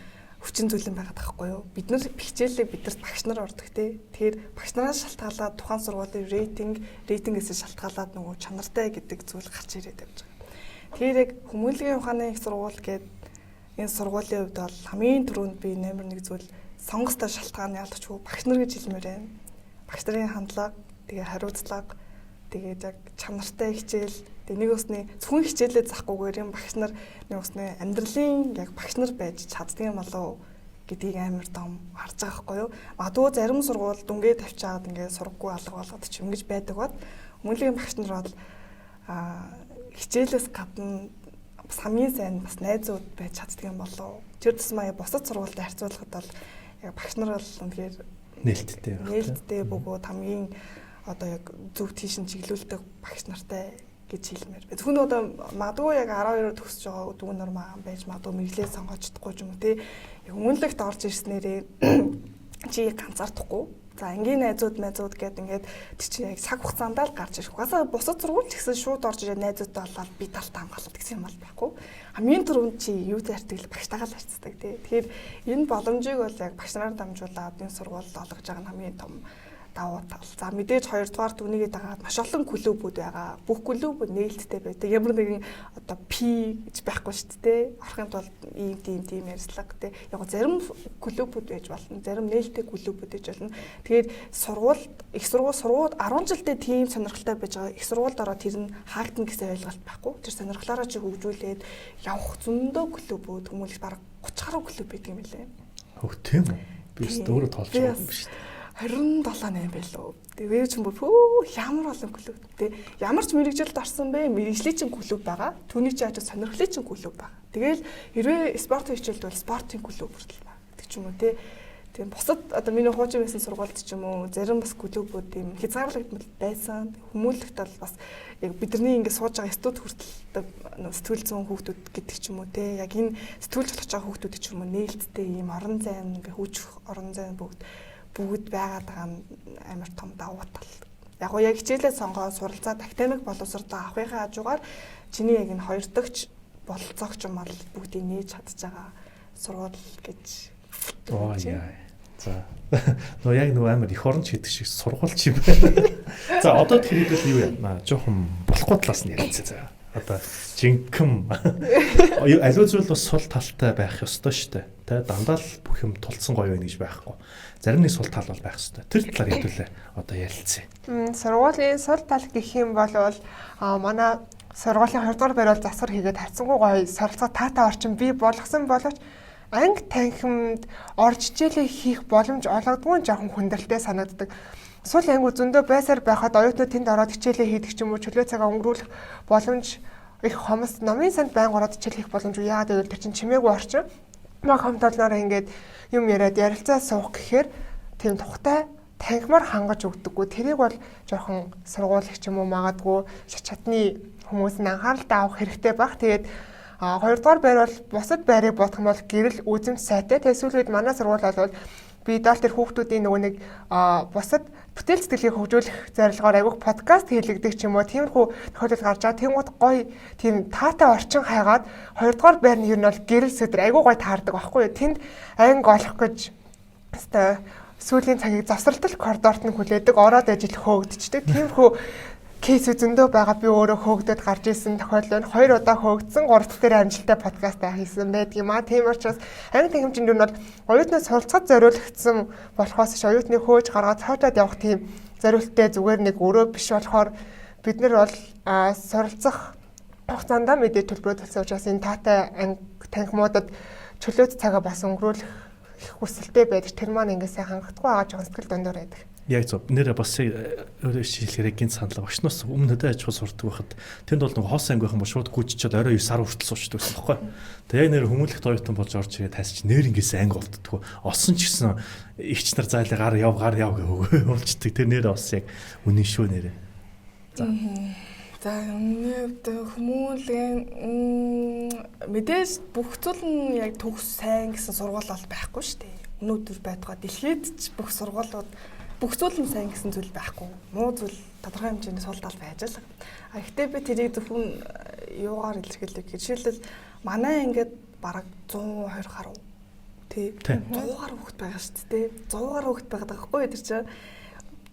хүчин зүйл юм байгаад байгаа хгүй юу? Бид нар хичээлээ бидэрт багш нар ордог те. Тэгэхээр багш нараас шалтгаалаад тухайн сургуулийн рейтингээс шалтгаалаад нөгөө чанартай гэдэг зүйл гарч ирээд явж байгаа. Тэгэхээр яг хүмүүнлэгийн ухааны их сургууль гээд энэ сургуулийн хувьд бол хамгийн түрүүнд би номер 1 зүйл сонгостой шалтгаан яалчгүй багш нар гэж хэлмээр байна. Багш нарын хандлага, тэгээ хариуцлага, тэгээд яг чанартай хичээл, тэгээ нэг усны зөвхөн хичээлээ заахгүйгээр юм багш нар нэг усны амьдралын яг багш нар байж чаддаг юм болов гэдгийг амар том харж байгаа байхгүй юу. Магадгүй зарим сургууль дүнгээ тавьчаад ингээд сургаггүй алга болгоод ч юм гэж байдаг бод. Хүмүүнлэгийн багш нар бол хичээлээс гадна бас хамгийн сайн бас найзууд байж чаддаг юм болов. Тэр тусмаа бусад сургуультай харьцуулахад бол яг багш нар бол үнэхээр нээлттэй байх. Нээлттэй бөгөөд хамгийн одоо яг зөв тийш нь чиглүүлдэг багш нартай гэж хэлмээр. Зөвхөн одоо магадгүй яг 12-оор төгсөж байгаа дүү нар маа байж магадгүй мэргэжлээ сонгож чадахгүй ч юм уу тий. Хүмүүнлэгт орж ирснээрээ чи ганцаардахгүй. За ангийн найзууд майзууд гээд ингээд тэр чинь яг цаг хугацаанд л гарч ирэх. Угаасаа бусад сургууль ч гэсэн шууд орж ирээ найзуудтай болоод би талтай хамгаалаад гэсэн юм бол байхгүй. Хамгийн түрүүнд чи юу зардаг л багштайгаа л харьцдаг тий. Тэгэхээр энэ боломжийг бол яг багш нараар дамжуулаад энэ сургууль олгож байгаа нь хамгийн том давуу тал. За мэдээж хоёрдугаар түүнийгээ дагаад маш олон клубүүд байгаа. Бүх клубүүд нээлттэй байдаг. Ямар нэгэн одоо P гэж байхгүй шүү дээ. Орохын тулд ийм тийм тийм ярьцлага тий. Яг зарим клубүүд байж болно. Зарим нээлттэй клубүүд байж болно. Тэгэхээр сургуульд их сургууль 10 жилдээ тийм сонирхолтой байж байгаа. Их сургуульд ороод тэр нь хаагдана гэсэн ойлголт байхгүй. Тэр сонирхлоороо чи хөгжүүлээд явах зөндөө клубүүд хүмүүлэх бараг 30 гаруй клуб байдаг юм лээ. Хөөх тийм үү? Би өстө өөрөө тоолж байгаа юм шүү дээ. 27 8 байлуу. Тэгээ ч юм бо пүү ямар олон клуб те. Ямар ч мэрэгжилд орсон бэ? Мэрэгжлийн чинь клуб байгаа. Түүний чинь хажуу сонирхлын чинь клуб байгаа. Тэгэл хэрвээ спортын хичээлд бол спортын клуб хүртэл байгаа гэдэг ч юм уу те. Тийм бусад одоо миний хуучин байсан сургуульд ч юм уу зарим бас клубүүд юм хязгаарлагдмал байсан. Хүмүүнлэгт бол бас яг бидний ингэ сууж байгаа студ хүртэл сэтгэл зүйн хүүхдүүд гэдэг ч юм уу те. Яг энэ сэтгүүлж болох байгаа хүүхдүүд ч юм уу нээлттэй ийм орон зай ингээ хөгжих орон зай бүгд байгаад байгаа нь амар том давуу тал. Яг гоо яг хичээлээ сонгоо суралцаад академик боловсрлоо авахынхаа хажуугаар чиний яг энэ хоёр дахь бололцоогч юм бол бүгдийг нээж чадж байгаа сургууль гэж. Оо яа. За. Нөө яг нөгөө амар их оронч гэдэг шиг сургууль ч юм байна. За одоо тэр хэдэл юу яа? Жохон болохгүй талаас нь ярилцъя заа. Одоо жинхэнэ аливаа зүйл бас сул талтай байх ёстой шүү дээ. Тэ дандаа л бүх юм тулцсан гоё байна гэж байхгүй. Зарим нэг сул тал бол байх ёстой. Тэр талаар хэдүүлээ одоо ярилцъя. Сургуулийн сул тал гэх юм бол манай сургуулийн 2 дугаар байр бол засвар хийгээд харьцангуй гоё суралцах таатай орчин бий болгосон боловч анги танхимд орж хичээлээ хийх боломж олгодгүй жоохон хүндрэлтэй санагддаг. Сул ангиуд зөндөө байсаар байхад оюутнууд тэнд ороод хичээлээ хийдэг ч юм уу чөлөө цагаа өнгөрүүлэх боломж их хомс. Номын санд байнга ороод хичээл хийх боломжгүй. Яагаад гэвэл тэр чинь чимээгүй орчин. Маг хамт олноороо ингээд юм яриад ярилцаа суух гэхээр тийм тухтай танхимаар хангаж өгдөггүй. Тэрийг бол жоохон сургууль ч юм уу магадгүй шат шатны хүмүүс нь анхааралтай авах хэрэгтэй баг. Тэгээд хоёрдугаар байр бол бусад байрыг бодох юм бол гэрэл үзэмж сайтай. Тэгээд сүүлийн үед манай сургууль бол би дал тэр хүүхдүүдийн нөгөө нэг бусад бүтээл сэтгэлийг хөгжүүлэх зорилгоор айгүйх подкаст хийлэгдэг ч юм уу тиймэрхүү тохиолдол гарч байгаа. Тэнгууд гоё тийм таатай орчин хайгаад хоёрдугаар байр нь ер нь бол гэрэл сүдэр айгүй гоё таардаг байхгүй юу. Тэнд анги олох гэж өстой сүүлийн цагийг завсралтал коридорт нь хүлээдэг, ороод ажил хөөгдчихдэг. Тиймэрхүү кейс зөндөө байгаа. Би өөрөө хөөгдөд гарч исэн тохиолдол байна. 2 удаа хөөгдсөн, 3 дахь дээр амжилттай подкаст хийсэн байдаг юм аа. Тийм учраас анги танхимжинд нь бол оюутнаас суралцахад зориулагдсан болохоос ш оюутныг хөөж гаргаад цоожоод явах тийм зориулттай зүгээр нэг өрөө биш болохоор бид нар бол суралцах хугацаанд мэдээ төлбөрөө төлсөн учраас энэ таатай анги танхимуудад чөлөөт цагаа бас өнгөрүүлэх их хүсэлтэй байдаг. Тэр маань ингээд сайн хангахдаггүй байгаа жоохон сэтгэл дундуур байдаг. Яг зөв. Нэрээ бас өөрөө хэлэхээр гинт саналаа. Багшнаас өмнө хөдөө аж ахуй сурдаг байхад тэнд бол нэг хоос анги байх юм бол шууд гүйччихэд орой 9 сар хүртэл суучдаг байсан байхгүй. Тэгээ яг нэр хүмүүлэгт оюутан болж орж ирээд тайсч нэр ингээс анги болддгоо. Олсон ч гэсэн эгч нар зайлаа гар яв гар яв гэх өвөлждөг. Тэр нэр бас яг үнэн шүү нэрээ. За. За өмнө хүмүүлийн мэдээж бүх зүйл нь яг төгс сайн гэсэн сургууль бол байхгүй шүү дээ. Өнөөдөр байдгаа дэлхийд ч бүх сургуулиуд бүх зүйл нь сайн гэсэн зүйл байхгүй. Муу зүйл тодорхой хэмжээний сул тал байж л. А гэхдээ би тэрийг зөвхөн юугаар илэрхийлэх гэхээр жишээлбэл манай ингээд бараг 120 гаруй тий 100 гаруй хүүхэд байгаа шүү дээ. 100 гаруй хүүхэд байгаа байхгүй юу тэр чинь.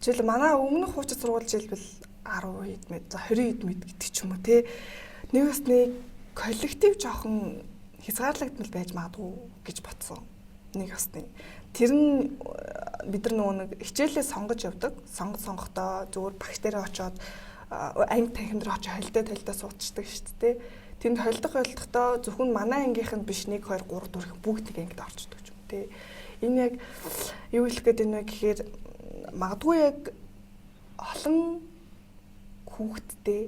Жишээл манай өмнөх хуучин сургууль жишээлбэл 10 хэд мэд, за 20 хэд мэд гэдэг ч юм уу тий. Нэг бас нэг коллектив жоохон хязгаарлагдмал байж магадгүй гэж бодсон. Нэг бас нэг тэр нь бид нар нөгөө нэг хичээлээ сонгож явдаг. Сонгохдоо зүгээр багш дээрээ очиод анги танхим дээр очиж холдоо суучдаг шүү дээ. Тэнд холдохдоо зөвхөн манай ангийнх нь биш 1 2 3 4 бүгд нэг ангид орчдөг юм тий. Энэ яг юу хэлэх гээд байна вэ гэхээр магадгүй яг олон хүүхэдтэй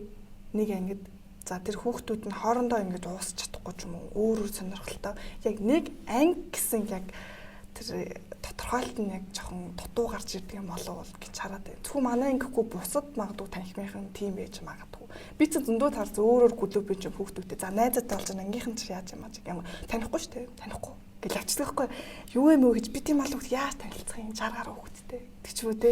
нэг ангид за тэр хүүхдүүд нь хоорондоо ингэж уусч чадахгүй ч юм уу өөр өөр сонирхолтой яг нэг анги гэсэн яг тэр тодорхойлолт нь яг жоохон дутуу гарч ирдэг юм болов уу гэж хараад байна. Зөвхөн манай ангихгүй бусад магадгүй танхимынхан тийм байж магадгүй. Би ч зөндөө таарс өөр өөр клубын ч хүүхдүүдтэй за найзаатай болж ангийнхан ч яаж юм аа юм танихгүй шүү дээ. Танихгүй гэж авчдаг байхгүй. Юу юм уу гэж би тийм олон хүүхд яаж танилцах юм 60 гаруй хүүхэдтэй. Тэг ч үү те.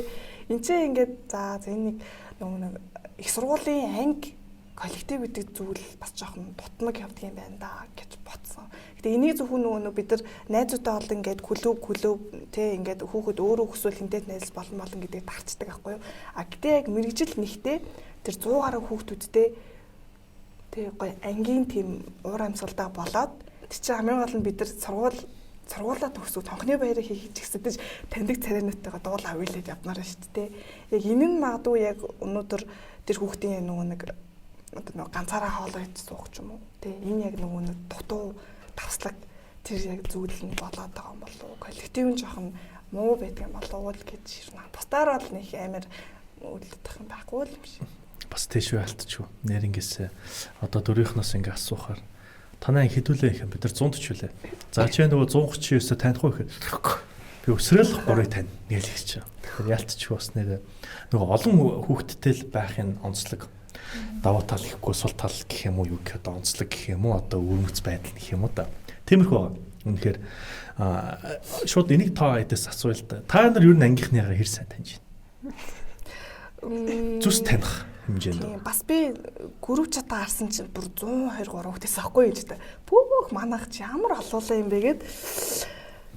Энд чинь ингээд за энэ нэг нөгөө нэг их сургуулийн анги коллектив гэдэг зүйл бас жоохон дутмаг явдаг юм байна да гэж бодсон. Гэтэ энийг зөвхөн нөгөө бид нар найзуудтай олон ингээд клуб тэ ингээд хүүхэд өөрөө хүсвэл хинтээ найзал болно болно гэдгийг дарчдаг байхгүй юу? А гэтэ яг мэрэгжил нэгтээ тэр 100 гаруй хүүхдүүдтэй тэ гоё ангийн тийм уур амьсгалдаа болоод тэр чинь хамгийн гол нь бид нар сургуулаа төгсөө тонхны баярыг хийх ч гэсэн таньдаг царайнуудтайгаа дуул авъялаад явмаар шүү дээ. Яг энэ нь магадгүй яг өнөөдөр тэр хүүхдийн нөгөө нэг одоо нөгөө ганцаараа хоолоо идэж суух ч юм уу. Тэ энэ яг нөгөө нэг дутуу давслаг тэр яг зүйл нь болоод байгаа юм болов уу? Коллектив нь жоохон муу байдаг юм болов уу гэж ирнэ. Бусдаар бол нэг амар үлдэх юм байхгүй л юм шиг. Бас тийш байлтчихв. Нэрнгээсээ одоо дөрвийнхнээс ингээ асуухаар танай хэдүүлээ их бид нар 140 үлээ. За чи нөгөө 139-өө таних уу гэхээр би өсрөөл 3-ыг тань нэл хийж. Тэгэхээр ялтчих бас нэр нөгөө олон хүүхэдтэй л байхын онцлог давуу тал гэхгүй сул тал гэх юм уу юу гэх одоо онцлог гэх юм уу одоо өвөрмөц байдал гэх юм уу да. Тиймэрхүү байгаа. Үнэхээр шууд энийг тоо хэдээс асууя л да. Та нар ер нь ангийнхныгаа хэр сайн таньж байна? Зүс таних хэмжээнд. Тийм бас би групп чатаа харсан чинь бүр 123 хүүхдээс аахгүй юм ч та. Бүх манайх чи ямар олуулаа юм бэ гэд.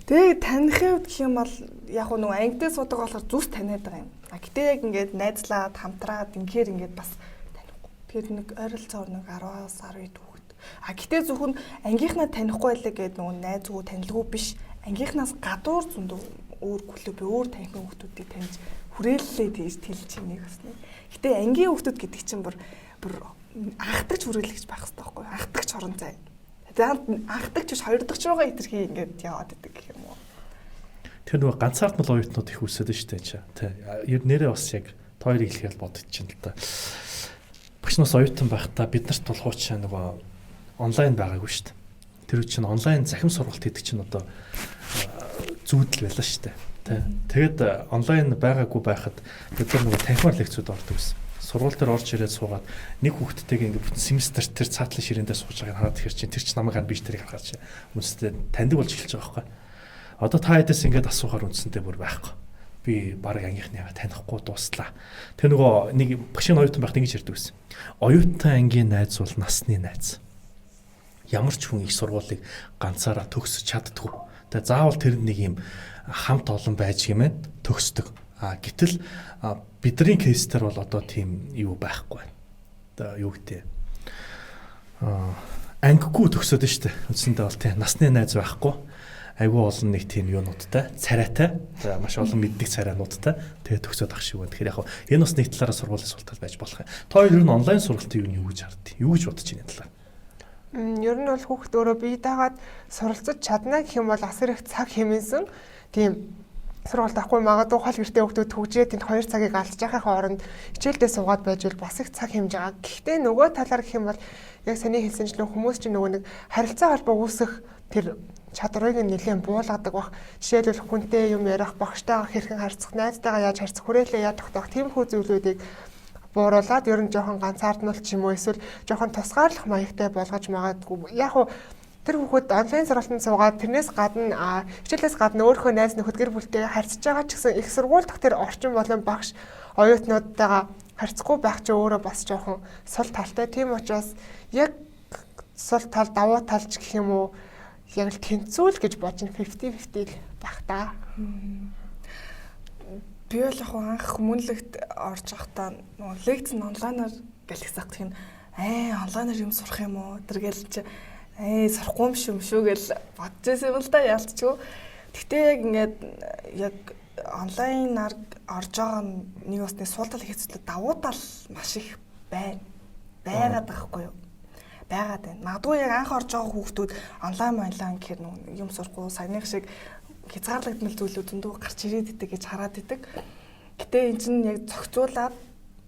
Тэгээ таних гэх юм бол яг нөгөө ангидээ суудаг болохоор зүс таниад байгаа юм. А гэтээ яг ингээд найзлаад хамтраад ингээр ингээд бас танихгүй. Тэгэхээр нэг ойролцоогоор нэг 10-аас 12 хүүхэд. А гэтээ зөвхөн ангийнхнаа танихгүй байлаа гэдэг нөгөө найзгүй танилгүй биш. Ангийнхнаас гадуур зөндөө өөр клуб өөр танихын хүүхдүүдийг таньж хүрээллээ тэгж тэлж нэг бас нэг. Гэтэ ангийн хүүхдүүд гэдэг чинь бүр анхдагч хүрээлэгч байх хэрэгтэй байхгүй юу? Анхдагч орон зай. За анхдагч биш хоёр дахь руугаа хэтэрхий ингээд яваад идэг гэх юм уу? Тэр нөгөө ганцаардмал оюутнууд их үсэд нь шүү дээ чи. Тэ. Ер нэрээ бас яг та хоёрыг хэлэхээр бодогдчихээн л та. Багш нас оюутан байхдаа бид нарт бол хуучин нөгөө онлайн байгаагүй шүү дээ. Тэр үе чинь онлайн захим сургалт гэдэг чинь одоо зүүдэл байлаа шүү дээ. Тэ. Тэгэд онлайн байгаагүй байхад бид нар нөгөө танхимаар лекцүүд ордог гэсэн. Сургууль дээр орж ирээд суугаад нэг хүүхэдтэйгээ ингээ бүтэн семестр тэр цаатлын ширээндээ сууж байгааг хараад тэр чинь тэр чинь намайг харна биш тэрийг харахаар чинь үнстэй таньдаг болж эхэлж байгаа байхгүй. Одоо та хэдээс ингээд асуухаар үндсэндээ бүр байхгүй. Би баг ангийнхныгаа танихгүй дуслаа. Тэр нөгөө нэг багшийн оюутан байхад ингэж ярьдаг байсан. Оюутан ангийн найз бол насны найз. Ямар ч хүн их сургуулийг ганцаараа төгсөж чаддгүй. Тэгээ заавал тэрэнд нэг юм хамт олон байж гэмээр төгсдөг. А гэтэл бидний кейс дээр бол одоо тийм юу байхгүй байна. Одоо юу гэдэг ангигүй төгсөөд нь шүү дээ. Үндсэндээ бол тийм насны найз байхгүй. Айгүй олон нэг тийм юунуудтай, царайтай. За маш олон мэддэг царайнуудтай. Тэгээ төгсөөд ах шиг байна. Тэгэхээр яг энэ бас нэг талаараа сургуулийн сул тал байж болох юм. Та хоёр ер нь онлайн сургалтын юу гэж хардیں۔ Юу гэж бодож байна энэ талаар? Ер нь бол хүүхэд өөрөө бие даагаад суралцаж чадна гэх юм бол асар их цаг хэмнэсэн. Тийм сургуульд авахгүй магадгүй хол гэртээ хүүхдүүд түгжрээд тэнд 2 цагийг алдчих байхын оронд хичээлдээ суугаад байж бол бас их цаг хэмж байгаа. Гэхдээ нөгөө талаар гэх юм бол яг саний хэлсэнчлэн хүмүүс чинь нөгөө нэг харилцаа холбоо үүсэх тэр чадварыг нь нэлээд буулгадаг бах. Жишээлбэл хүнтэй юм ярих, багштайгаа хэрхэн харьцах, найзтайгаа яаж харьцах, хүрээлээ яаж тогтоох тиймэрхүү зүйлүүдийг бууруулад ер нь жоохон ганцаардмал ч юм уу эсвэл жоохон тусгаарлах маягтай болгож магадгүй. Яг уу тэр хүүхэд онлайн сургалтанд суугаад тэрнээс гадна хичээлээс гадна өөрийнхөө найз нөхөд гэр бүлтэйгээ харьцаж байгаа ч гэсэн их сургууль дахь тэр орчин болон багш оюутнуудтайгаа харьцахгүй байх чи өөрөө бас жоохон сул талтай. Тийм учраас яг сул тал, давуу тал ч гэх юм уу яг л тэнцүүл гэж бодно 50-50 л байх та. Би бол яг анх хүмүүнлэгт орж байхдаа нөгөө лекц нь онлайнаар гэлгсах гэх юм онлайнаар юм сурах юм уу тэр гэл чи сурахгүй юм шүү юм шүү гэл бодож байсан юм л да яалтчгүй. Гэхдээ яг ингээд яг онлайнаар орж байгаа нэг усны сул тал хэцүүлээ давуу тал маш их байна. Байгаад байгаа хгүй юу? Байгаад байна. Магадгүй яг анх орж байгаа хүүхдүүд онлайн гэхээр нэг юм сурахгүй саяных шиг хязгаарлагдмал зүйлүүд зөндөө гарч ирээд идэг гэж хараад идэг. Гэтэ эн чинь яг зохицуулаад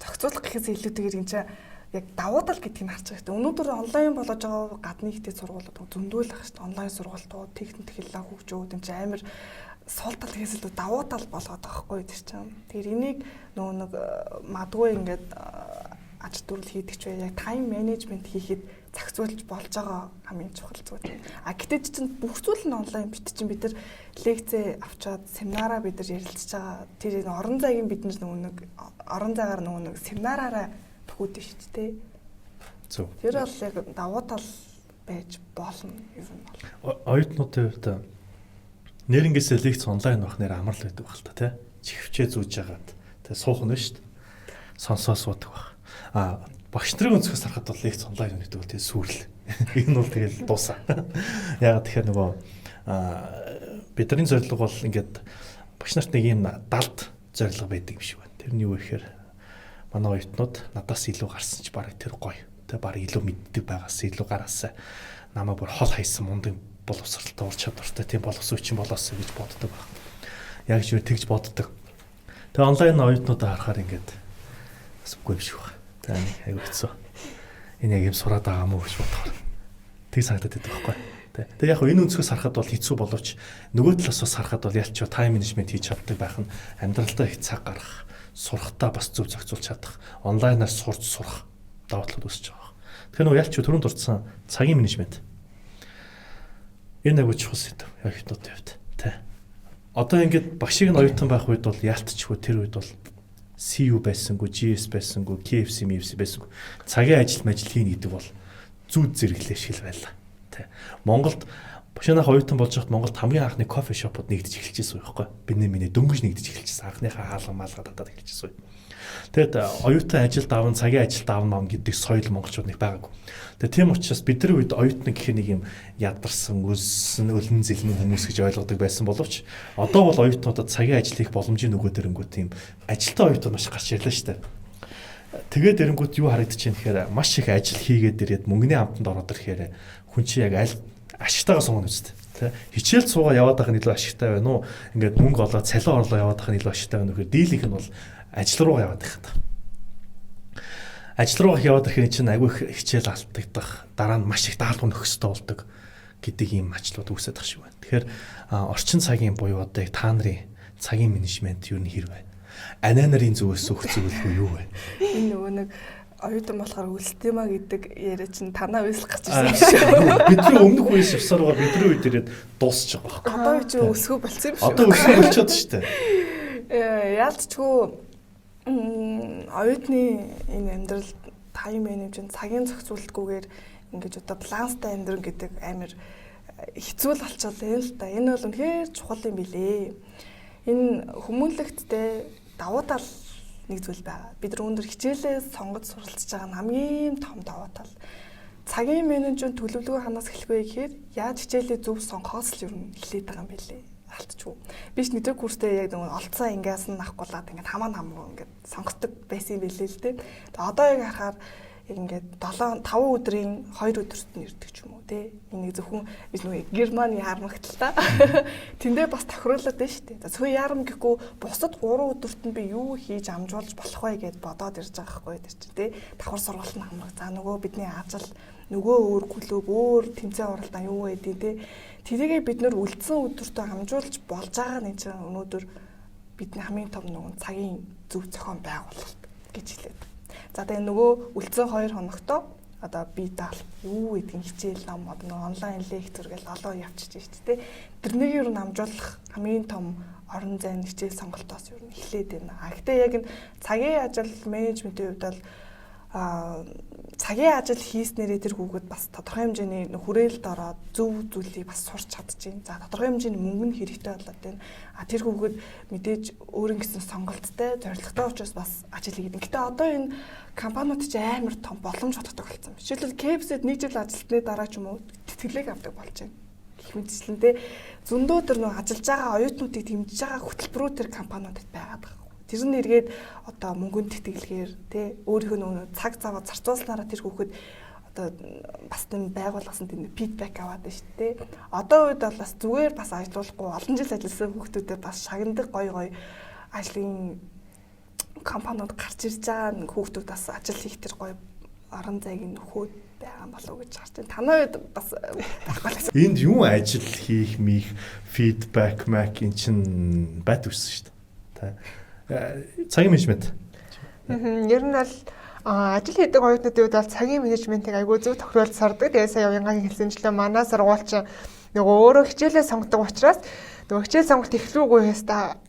зохицуулах гэхээс илүүтэйгээр эн чинь яг давуу тал гэдгийг харж байгаа хэрэгтэй. Өнөөдөр онлайн болгож байгаа гадны ихтэй сургуулиуд зөндөө л ах шүү дээ. Онлайн сургалтууд, техник технологи хөгжөөд энэ чинь амар сул тал гэхээс илүү давуу тал болгоод байгаа байхгүй тэр чинь. Тэгэхээр энийг нөгөө нэг магадгүй ингээд ажил дүрэл хийдэг ч бай яг тайм менежмент хийхэд зохицуулж болж байгаа хамгийн чухал зүйл. А гэтээ чинь бүх зүйл нь онлайн бит чинь бид нар лекцээ авчаад семинараа бид нар ярилцж байгаа. Тэр орон зайг бид нар нөгөө нэг орон зайгаар нөгөө нэг семинараараа төхөөд шүү дээ. Зөв. Тэр бол яг давуу тал байж болно ер нь бол. Оюутнуудын хувьд нэрнгээсээ лекц онлайн байх нэр амар л байдаг байх л та тий. Чихвчээ зүүж яагаад тий суух нь шүү дээ. Сонсоо суудаг байх. А багш нарын өнцгөөс харахад бол лекц онлайн гэдэг бол тий сүрэл. Энэ бол тэгэл дуусаа. Яагаад тэгэхээр нөгөө бидний зорилго бол ингээд багш нарт нэг юм далд зорилго байдаг юм шиг байна. Тэр нь юу вэ гэхээр манай оюутнууд надаас илүү гарсан ч бараг тэр гоё. Тэ бараг илүү мэддэг байгаас илүү гараасаа намайг бүр хол хайсан мундаг боловсралтай ур чадвартай тийм боловсрууччин болоосоо гэж боддог баг. Яг ч юу тэгж боддог. Тэгээ онлайн оюутнуудаа харахаар ингээд бас үгүй юм шиг байна. Тэгээ нэг аягүй хэцүү. Энэ яг юм сураад байгаа мó гэж бодохоор тэг санагдаад байдаг байхгүй. Тэгээ яг энэ өнцгөөс харахад бол хэцүү боловч нөгөө талаас бас харахад бол ялч тайм менежмент хийж чаддаг байх нь амьдралдаа их цаг гаргах, сурахтаа бас зөв зохицуулж чадах, онлайнаар сурч сурах давуу талууд үүсэж байгаа. Тэгэхээр нөгөө ялч түрүүнд дурдсан цагийн менежмент. Энэ аягүй чухал сэдэв оюутнуудын хувьд тий. Одоо ингээд багшиг нь оюутан байх үед бол яалтчгүй тэр үед бол CU байсангүй, GS байсангүй, KFC, MFC байсангүй. Цагийн ажил мажил хийнэ гэдэг бол зүүд зэрэглээ шиг л байлаа. Тэ. Монголд башаанах оюутан болж байхад Монголд хамгийн анхны кофе шопууд нэгдэж эхэлж байсан байхгүй. Бинэ минь дөнгөж нэгдэж эхэлчихсэн. Анхныхаа хаалга маалга татаад эхэлчихсэн. Тэгэд оюутан ажил даван, цагийн ажил даван мам гэдэг соёл монголчууд нэг байгаагүй. Тэгээ тийм учраас бидний үед оюутан гэх нэг юм ядарсан, өлсөн, өлөн зэлмэн хүмүүс гэж ойлгодог байсан боловч одоо бол оюутнуудад цагийн ажил хийх боломжийн нөгөө дөрөнгөө тийм ажилтан оюутан маш гарч ирлээ шүү дээ. Тэгээд эрэнгүүт юу харагдаж байна гэхээр маш их ажил хийгээд ирээд мөнгөний амтанд ороод ирэхээр хүн чинь яг аль ашигтайгаа сонгоно үст. Тэ хичээл суугаа яваад байх нь илүү ашигтай байна уу? Ингээд мөнгө олоод цалин орлоо яваад байх нь илүү ашигтай байна уу гэхээр дийлэнх нь бол ажил руугаа яваад байх та. Ажил руугаа яваад ирэхээр чинь айгүй их хичээл алдагдах, дараа нь маш их даалгавар нөхөх ёстой болдог гэдэг ийм ачлууд үүсээд байх шиг байна. Тэгэхээр орчин цагийн буюу одоо яг та нарын Цагийн менежмент юу нь хэр вэ? Анаа нарын зүгээс өгөх зөвлөгөө юу вэ? Энэ нөгөө нэг оюутан болохоор үлсдэмаа гэдэг яриа чинь танаа үйл гарч ирсэн юм шиг. Бидний өмнөх үеэс явсараа бидний үед ирээд дуусч байгаа байхгүй. Одоо үе чинь өсгөө болцсон юм шиг. Одоо өсгөө болчиход шүү дээ. Яалтчгүй оюутны энэ амьдрал time management цагийн зохицуултгүйгээр ингэж одоо баланстай амьдран гэдэг амар хэцүү л болчихлоо л да. Энэ бол үнэхээр чухал юм билээ. Энэ хүмүүнлэгттэй давуу тал нэг зүйл байгаа. Бид нар өндөр хичээлээ сонгож суралцж байгаа нь хамгийн том давуу тал. Цагийн менежмент төлөвлөгөө ханаас эхлэх вэ гэхээр яаж хичээлээ зөв сонгохоос л ер нь эхлээд байгаа юм билээ. Алтчгүй. Би ч нэгдүгээр курстэй яг нэг олцоо ингээс нь авахгүйладь ингээд хамаа намгүй ингээд сонгодог байсан юм билээ л дээ. Тэгээ одоо яг харахаар яг ингээд 7 5 өдрийн 2 өдөрт нь ирдэг ч юм уу тий. Энийг зөвхөн би нэг Германы яармагт л та. Тэндээ бас тохируулаад байна шүү дээ. За зөвхөн яарам гэхгүй бусад 3 өдөрт нь би юу хийж амжуулж болох вэ гэд бодоод ирж байгаа байхгүй тэр чинь тий. Давхар сургалт нь хамраг. За нөгөө бидний ажил нөгөө өөр клуб өөр тэмцээн уралдаан юу байдیں тий. Тэрийгээ бид нөр үлдсэн өдөртөө амжуулж болж байгаа нь чинь өнөөдөр бидний хамгийн том нөгөө цагийн зөв зохион байгуулалт гэж хэлээд. За тэгээ нөгөө үлдсэн 2 хоногтоо одоо би даал юу гэдгийг хичээл ном одоо нөгөө онлайн лектор гэл олон явчихж шүү дээ. Тэрнийг ер нь амжуулах хамгийн том орон зайн хичээл сонголтоос ер нь эхлээд байна. А гэтээ яг энэ цагийн ажил менежментийн хувьд бол цагийн ажил хийснээрээ тэр хүүхэд бас тодорхой хэмжээний хүрээлэлд ороод зөв зүйлийг бас сурч чадчихээн. За тодорхой хэмжээний мөнгө нь хэрэгтэй болоод байна. А тэр хүүхэд мэдээж өөрийн гэсэн сонголттой, зорилготой учраас бас ажил хийдэг. Гэтэ одоо энэ компаниуд чи амар том боломж боддог болсон. Жишээлбэл KFC-д нэг жил ажилласны дараа ч юм уу тэтгэлэг авдаг болж байна. Гэх мэтчлэн те зөндөө тэр нөө ажиллаж байгаа оюутнуудыг дэмжиж байгаа хөтөлбөрүүд тэр компаниудад байгаад байгаа. Тэр нь эргээд одоо мөнгөнд тэтгэлгээр тий өөрийнх нь нөгөө цаг зав зарцуулснараа тэр хүүхэд одоо бас тийм байгуулгасан тийм фидбек аваад байна шүү дээ. Одоо үед бол бас зүгээр бас ажилуулахгүй олон жил ажилласан хүүхдүүдэд бас шагнадаг гоё гоё ажлын компаниуд гарч ирж байгаа хүүхдүүд бас ажил хийх тэр гоё орон зайг нөхөөд байгаа болов уу гэж харж байна. Танай үед бас байхгүй л. Энд юу ажил хийх мих фидбек мак эн чин байд үссэн шүү дээ. Тэ цагийн менежмент. Ер нь бол ажил хийдэг оюутнуудын хувьд бол цагийн менежментийг айгүй зөв тохируулж сардаг. Тэгээ сая уянгагийн хэлсэнчлэн манай сургууль чинь нөгөө өөрөө хичээлээ сонгодог учраас нөгөө хичээл сонголт эхлүүгүй хэвээр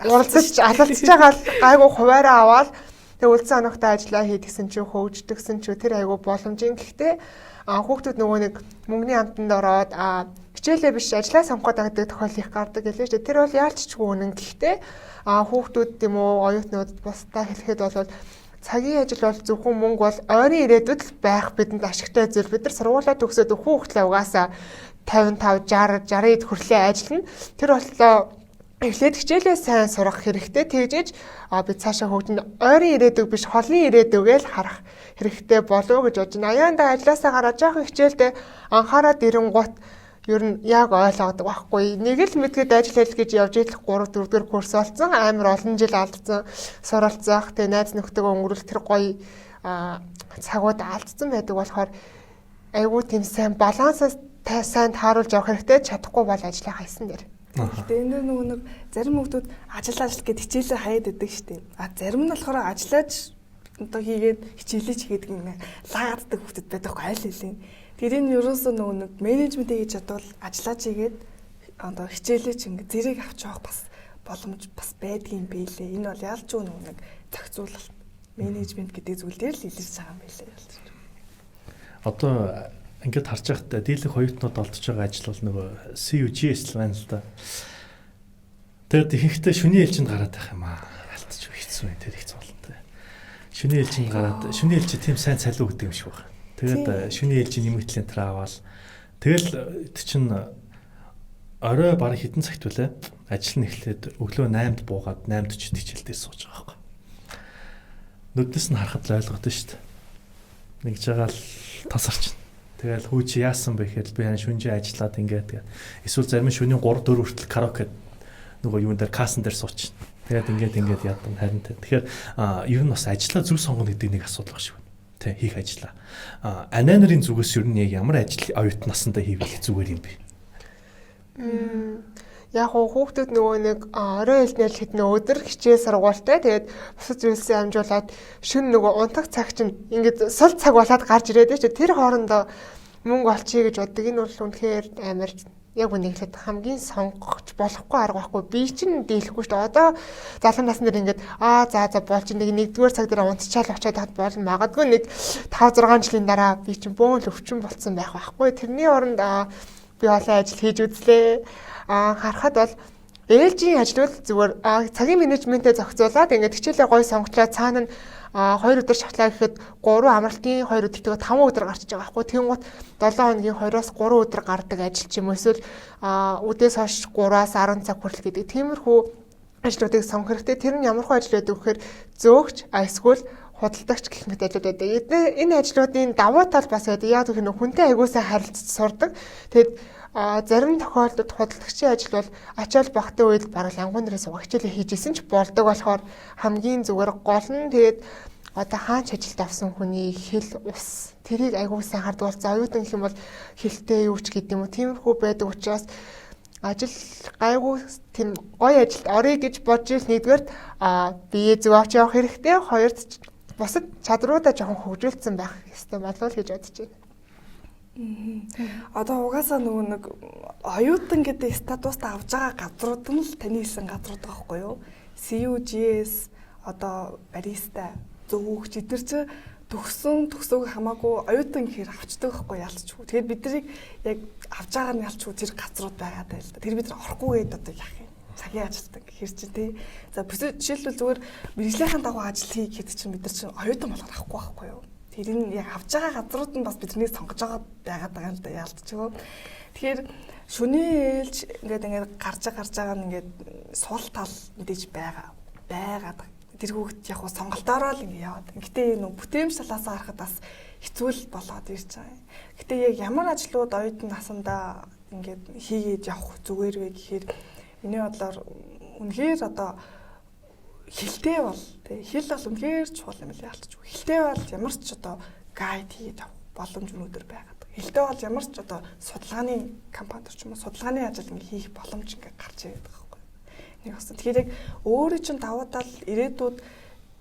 уралдаж алалцж байгаа л гайгүй хуваараа аваад тэгээ үлдсэн хоногтой ажиллаа хийдгсэн чи хөгждөгсөн чи тэр айгүй боломжийн. Гэхдээ хүүхдүүд нөгөө нэг мөнгөний амтанд ороод хичээлээ биш ажлаа сонгох гэдэг тохиолдол их гардаг гэлээ шүү дээ. Тэр бол яалччгүй үнэн. Гэхдээ хүүхдүүд юм уу оюутнууд бусдаа хэлэхэд бол цагийн ажил бол зөвхөн мөнгө бол ойрын ирээдүйд л байх бидэнд ашигтай зүйл. Бид нар сургуулаа төгсөөд хүүхдлээ угаасаа 55 60 60 хүрлээ ажиллана. Тэр боллоо эхлээд хичээлээ сайн сурах хэрэгтэй. Тэгжээж би цаашаа хөгжин ойрын ирээдүг биш холын ирээдүгээ л харах хэрэгтэй болов гэж бодож байна. Аяанда ажилласаа гараад жоохон хичээлдээ анхаарал ирэнгуут ер нь яг ойлгодог байхгүй. Нэг л мэдгээд ажил ажил гэж явж идэх 3 4 дугаар курс болсон. Амар олон жил алдсан, суралцах, тэгээ найз нөхдөйгөө өнгөрүүлэх тэр гоё цагууд алдсан байдаг болохоор айгүй тийм сайн балансаас сайн тааруулж явах хэрэгтэй. Чадахгүй бол ажлаа хайсан дээр. Гэтэ энэ нөгөө нэг зарим хүмүүс ажил ажил гэд хичээлээ хаяад идэг штеп. А зарим нь болохоор ажиллаж одоо хийгээд хичээлээ ч хийгээд юм лааддаг хүмүүс байдаг айл хэлээ. Тэр энэ ерөөсөө нөгөө нэг менежмент хийж чадвал ажиллаж хийгээд одоо хичээлээ ч ингэ зэрэг авч явах бас боломж бас байдгийн бэлээ. Энэ бол ялч юу нөгөө нэг зохицуулалт менежмент гэдэг зүйл дээр л илэрч байгаа юм билээ. Одоо ингээд харж байхад дийлэх оюутнууд олдож байгаа ажил бол нөгөө CUGS л байна л да. Тэгээд ихэнхдээ шүний ээлжинд гараад байх юм аа. Ялтч хэцүү юм тэр хэцүү болно те. Шүний ээлжинд гараад шүний ээлжи тийм сайн цалин өгдөг юм шиг байна. Тэгээд шүний ээлжийн нэмэгдлийн тэр аваал. Тэгэл тэр чин орой баг хэдэн цагт вүлээ? Ажил нь эхлээд өглөө 8-д буугаад 8:40-д хичээлдээ сууж байгаа байхгүй. Нүднээс нь харахад л ойлгодог шүү дээ. Нэгж байгаа л тасарч. Тэгэл хүү чи яасан бэ гэхэд би харин шүнжээ ажиллаад ингээд тэгээд эсвэл зарим нь шөнийн 3 4 хүртэл караоке нөгөө юун дээр кассан дээр сууч. Тэгээд ингээд ингээд ядан харин тэ. Тэгэхээр ер нь бас ажлаа зөв сонгоно гэдэг нэг асуудал баг шиг байна. Тэ хийх ажлаа. Анаа нарын зүгээс ер нь яг ямар ажил оюутан насандаа хийвэл зүгээр юм бэ? Яг уу хүүхдүүд нөгөө нэг орой элнэл хэдэн өдөр хичээл сургуультай, тэгээд бусад зүйлсээ амжуулаад шөнө нөгөө унтах цаг чинь ингээд сул цаг болоод гарч ирээд шүү. Тэр хоорондоо мөнгө олчихъя гэж боддог. Энэ бол үнэхээр амар яг үнийг хэлээд хамгийн сонгож болохгүй арга байхгүй. Би чинь дийлэхгүй шүү дээ. Одоо залуу насны дээр ингээд аа за за болж нэг нэгдүгээр цаг дээр унтчаал очиод хад болно. Магадгүй нэг 5 6 жилийн дараа би чинь бөөн л өвчин болцсон байх байхгүй. Тэрний оронд би олон ажил хийж үзлээ. Харахад бол ээлжийн ажлууд зүгээр цагийн менежментээ зохицуулаад ингээд хичээлээ гой сонгочлаа, цаана нь 2 өдөр шавтлаа гэхэд 3 амралтын 2 өдөртөө 5 өдөр гарч байгаа байхгүй. Тэнгуут 7 хоногийн 2-оос 3 өдөр гардаг ажил ч юм уу, эсвэл үдээс хойш 3-аас 10 цаг хүртэл гэдэг тиймэрхүү ажлуудыг сонгох хэрэгтэй. Тэр нь ямар хөө ажил байдаг гэхээр зөөгч, эсвэл худалдагч гэх мэт ажлууд байдаг. Энэ ажлуудын давуу тал бас байдаг. Яг гэх нь хүнтэй аягүй сайн харилцаж сурдаг. Тэгээд зарим тохиолдолд худалдагчийн ажил бол ачаал багтын үед бараг лангуун дээрээ суугаа хичээлээ хийжсэн ч болдог болохоор хамгийн зүгээр гол нь тэгээд одоо хаач ажилд авсан хүний хэл ус тэрийг аягүй сайн хардаг болсон. Оюутан гэх юм бол хэлтэй юу ч гэдэг юм уу, тиймэрхүү байдаг учраас ажил гайгүй тийм гоё ажилд орё гэж бодож ил нэгдүгээрт бие зөв авч явах хэрэгтэй, хоёрт бусад чадруудаа жоохон хөгжүүлсэн байх ёстой болов уу гэж бодож байна. Одоо угаасаа нөгөө нэг оюутан гэдэг статуст авж байгаа газрууд нь л таны хэлсэн газрууд байгаа байхгүй юу? CUGS, одоо бариста, зөөгч эдгээр чинь төгсөн төгсөөг хамаагүй оюутан гэхээр авчдаг байхгүй ялцчгүй. Тэгэхээр бид нарыг яг авж байгаа нь ялцчгүй тэр газрууд байгаа даа л да. Тэр бид нар орохгүй гээд одоо яах юм? Цагийн ажилтан гэхэр чинь тий. За жишээлбэл зүгээр мэргэжлийнхээ дагуу ажил хий гэхэд чинь бид нар чинь оюутан болохоор авахгүй байхгүй юу? Тэр нь яг авж байгаа газрууд нь бас биднийг сонгож байгаа байгаад байгаа л да яалтчгүй. Тэгэхээр шөнийн ээлж ингээд гарч байгаа нь ингээд сул тал мэдээж байгаа. Байгаад тэр хүүхэд яг хуу сонголтоороо л ингээд яваад. Гэтэ нөө бүтээмж талаас харахад бас хэцүү л болоод ирж байгаа юм. Гэтэ яг ямар ажлууд оюутан насандаа ингээд хийгээд явах зүгээр вэ гэхээр миний бодлоор үнэхээр одоо хилтэй бол тий хэл бол үнэхээр чухал юм л яалтчгүй. Хилтэй бол ямар ч одоо гайд хийгээд явах боломж өнөөдөр байгаад. Хилтэй бол ямар ч одоо судалгааны компанид ч юм уу судалгааны ажил ингээ хийх боломж ингээ гарч ирээд байгаа байхгүй. Нэг бас тэгэхээр яг өөрөө чинь давуу тал ирээдүйд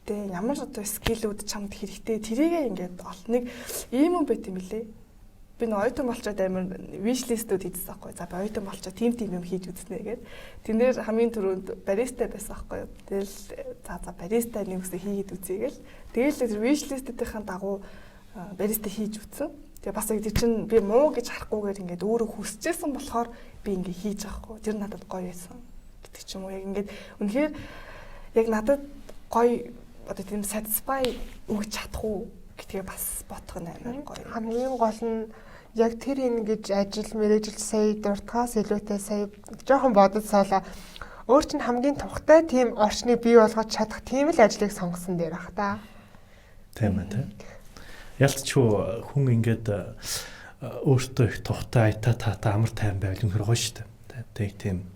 тий ямар одоо скиллүүд чамд хэрэгтэй тэрийгээ ингээд ол нэг ийм юм байт юм лээ. Би нэг оюутан болчоод амар wish list-үүд хийдсэн байхгүй. За би оюутан болчоод тийм тийм юм хийж үзнэ гээд. Тэн дээр хамгийн түрүүнд бариста байсан байхгүй. Тэгэл за бариста нэг үсэ хийгээд үзье гээл. Тэгэл тэр wish list-ийнхаа дагуу бариста хийж үтсэн. Тэгээ бас яг тэр чинь би муу гэж харахгүйгээр ингээд өөрөө хүсэжсэн болохоор би ингээд хийж байгаа хгүй. Тэр надад гоё байсан гэдэг ч юм уу. Яг ингээд үнэхээр яг надад гоё одоо тийм satisfy өгч чадах уу гэдгээ бас бодох нь амар гоё. Хамгийн гол нь яг тэр энэ гэж ажил мэргэжил сая дуртахаас илүүтэй сая жоохон бодож саалаа. Өөр чинь хамгийн тухтай тийм орчныг бий болгож чадах тийм л ажлыг сонгосон дээр бах та. Тийм ээ тийм. Ялцчгүй хүн ингээд өөртөө их тухтай айтаа таатай амар тайван байвал үнэхэр гоё шүү дээ. Тэг тийм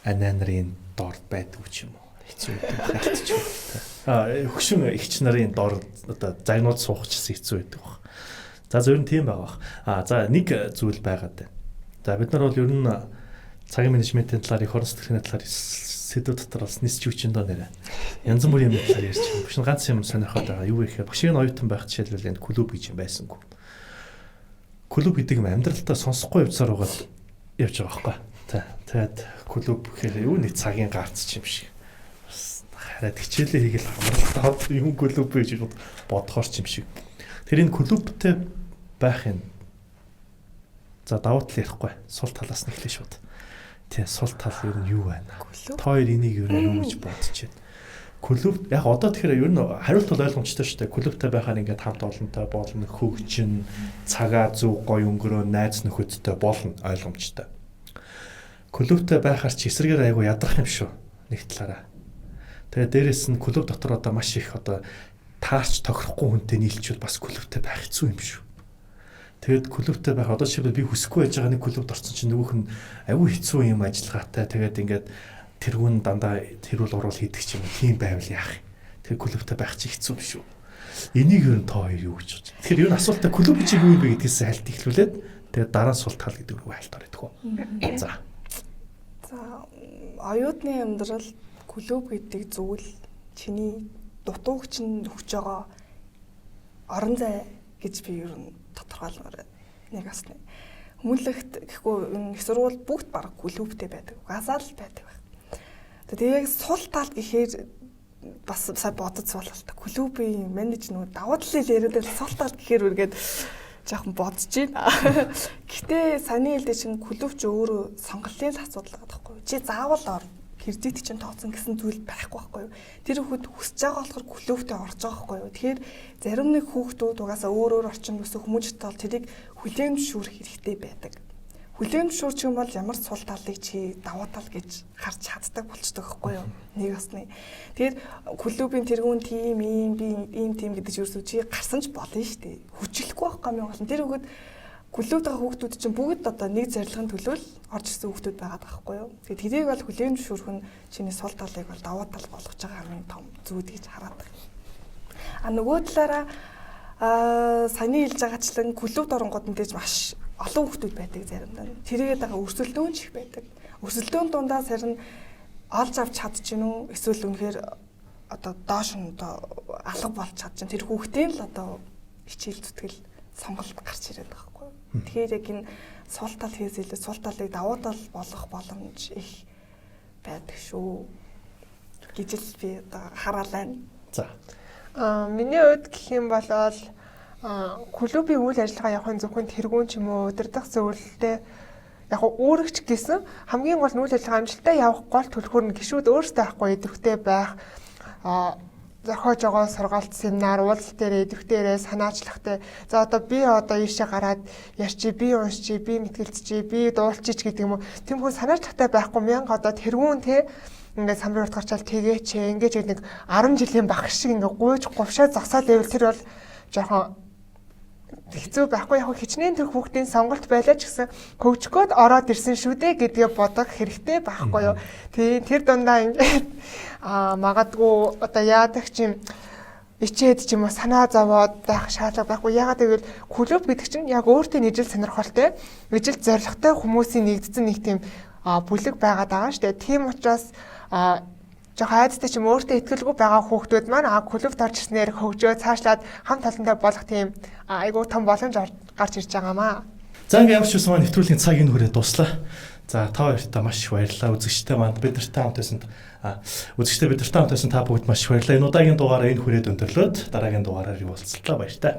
анаа нарын дор байдаг ч юм уу. Хэцүү байдаг байх ялцчгүй. Хөгшин эгч нарын дор одоо загнууд суух ч гэсэн хэцүү байдаг баг. За зөв нь тийм байгаа бах. За нэг зүйл байгаад байна. За бид нар бол ер нь цагийн менежментийн талаар, эх орон сэтгэлгээний талаар сэдв дотор бас нисч хүчин доо нэрэ. Янз бүрийн юм талаар ярьж байна. Багш нь ганц юм сонирхоод байгаа. Юу вэ гэхээр багшиг нь оюутан байх жишээлбэл энэ клуб гэж юм байсангүй. Клуб гэдэг юм амьдралдаа сонсохгүй явцаар байгаад явж байгаа байхгүй. Тэгээд клуб гэхээр юу нэг цагийн гарц юм шиг. Бас хараад хичээлээ хийгээл хамралтаа юм клуб гэж бодохоор ч юм шиг. Тэр энэ клубтэй байх юм. За давуу тал ярихгүй. Сул талаас нь эхлэе шууд. Тий, сул тал ер нь юу байна? Та хоёр энийг ер нь юу гэж бодож байна? Клуб яг одоо тэгэхээр ер нь хариулт бол ойлгомжтой шүү дээ. Клубтай байхаар ингээд хамт олонтой болно, хөгжин, цагаа зөв гоё өнгөрөө, найз нөхөдтэй болно, ойлгомжтой. Клубтай байхаар ч эсрэгээр айгу ядрах юм шүү. Нэг талаараа. Тэгээ дээрэс нь клуб дотор одоо маш их одоо таарч тохирохгүй хүнтэй нийлчүүл бас клубтай байх хэцүү юм шүү. Тэгээд клубтай байх одоо жишээлбэл би хүсэхгүй байж байгаа нэг клубд орсон чинь нөгөөх нь айгүй хэцүү юм ажиллагаатай. Тэгээд ингээд тэргүүн дандаа тэрүүл уруул хийдэг ч юм уу тийм байвал яах юм. Тэр клубтай байх чи хэцүү юм шүү. Энийг ер нь та хоёр юу гэж бодож байна? Тэгэхээр ер нь асуултаа клуб гэж юу юм бэ гэдгээс хальт эхлүүлээд тэгээд дараа нь сул тал гэдэг рүү хальт орё гэх үү. За. За, оюутны амьдрал клуб гэдэг зүйл чиний дутуугч нь өгч байгаа орон зай гэж би ер нь тодорхойлмоор нэг асны. Хүмүүнлэгт гэхгүй энэ их сургууль бүгд баг клубтэй байдаг. Угаасаа л байдаг байх. Тэгээ яг сул тал гэхээр бас сая бодож суулаа л та. Клубын менеж нүү давуу талыг яриад байл сул тал гэхээр үргээд жоохон бодож байна. Гэтэ саяны хэлдэг чинь клуб ч өөрөө сонголтын л асуудал байгаа байхгүй юу? Чи заавал ор кредит чинь тооцсон гэсэн зүйл байхгүй байхгүй юу? Тэр хүүхэд хүсэж байгаа болохоор клубтэй орж байгаа байхгүй юу? Тэгэхээр зарим нэг хүүхдүүд угаасаа өөр өөр орчинд өсөх хүмүүжит тал тэрийг хүлээн зөвшөөрөх хэрэгтэй байдаг. Хүлээн зөвшөөрч юм бол ямар сул талыг чи давуу тал гэж харж чаддаг болчдөг байхгүй юу? Нэг осны. Тэгэхээр клубын тэргүүн тим, ийм би ийм тим гэдэг чинь ерөөсөө чи гарсан ч болно шүү дээ. Хүчлэхгүй байхгүй юм гол. Тэр хүүхэд клубд байгаа хүүхдүүд чинь бүгд одоо нэг зорилгын төлөө л орж ирсэн хүүхдүүд байгаа байхгүй юу? Тэгээд тэрийг бол хүлээн зөвшөөрөх нь чиний сул талыг бол давуу тал болгож байгаа хамгийн том зүйл гэж хараад байна. А нөгөө талаараа саяны хэлж байгаачлан клубд оронгууд мэдээж маш олон хүүхдүүд байдаг заримдаа. Тэрийгээд байгаа өрсөлдөөн ч их байдаг. Өрсөлдөөн дундаас харин олж авч чадчих гинүү эсвэл үнэхээр одоо доош нь одоо алга болж чадчих. Тэр хүүхдийн л одоо хичээл зүтгэл сонголт гарч ирээд байгаа байхгүй юу. Тэгэхээр яг энэ сул тал хийсэлээ сул талыг давуу тал болгох боломж их байдаг шүү гэж л би одоо хараал байна. За. Миний хувьд гэх юм бол клубын үйл ажиллагаа явахын зөвхөн тэргүүн ч юм уу удирдах зөвлөлттэй яг үүрэгч гэсэн хамгийн гол нь үйл ажиллагаа амжилттай явах гол түлхүүр нь гишүүд өөрсдөө авахгүй идэвхтэй байх, зохиож байгаа сургалт, семинар, уулзалт дээр идэвхтэйрээ санаачлагтай. За одоо би одоо ийшээ гараад ярьчи, би уншчи, би мэтгэлцчи, би дуулчих гэдэг юм уу. Тийм хүн санаачлагтай байхгүй мянга одоо тэргүүн те ингээд самрын урд гарчаал тэгээч ингээд нэг 10 жилийн багш шиг ингээд гуйж говшаа зогсоод байвал тэр бол жоохон хэцүү байхгүй. Яг хичнээн тэр хүүхдийн сонголт байлаа ч гэсэн хөгжихгүйд ороод ирсэн шүү дээ гэдгээ бодох хэрэгтэй байхгүй юу. Тийм тэр дундаа ингээд магадгүй одоо яадаг ч юм ичээд ч юм уу санаа зовоод байх шаардлага байхгүй. Яагаад гэвэл клуб гэдэг чинь яг өөртөө нийжил сонирхолтой, ижил зорилготой хүмүүсийн нэгдсэн нэг тийм бүлэг байгаад байгаа шүү дээ. Тийм учраас жоохон айдастай ч юм өөртөө итгэлгүй байгаа хүүхдүүд маань клубт орж ирснээр хөгжөө цаашлаад хамт олонтой болох тийм айгүй том боломж гарч ирж байгаамаа. За ингээ ямар ч үсэн маань нэвтрүүлгийн цаг энэ хүрээ дуслаа. За та хоёртаа маш их баярлалаа. Үзэгчтэй маань бид нартай хамт байсан үзэгчтэй бид нартай хамт байсан та бүгд маш их баярлалаа. Энэ удаагийн дугаараа энэ хүрээд өндөрлөөд дараагийн дугаараар уулзлаа. Баяртай.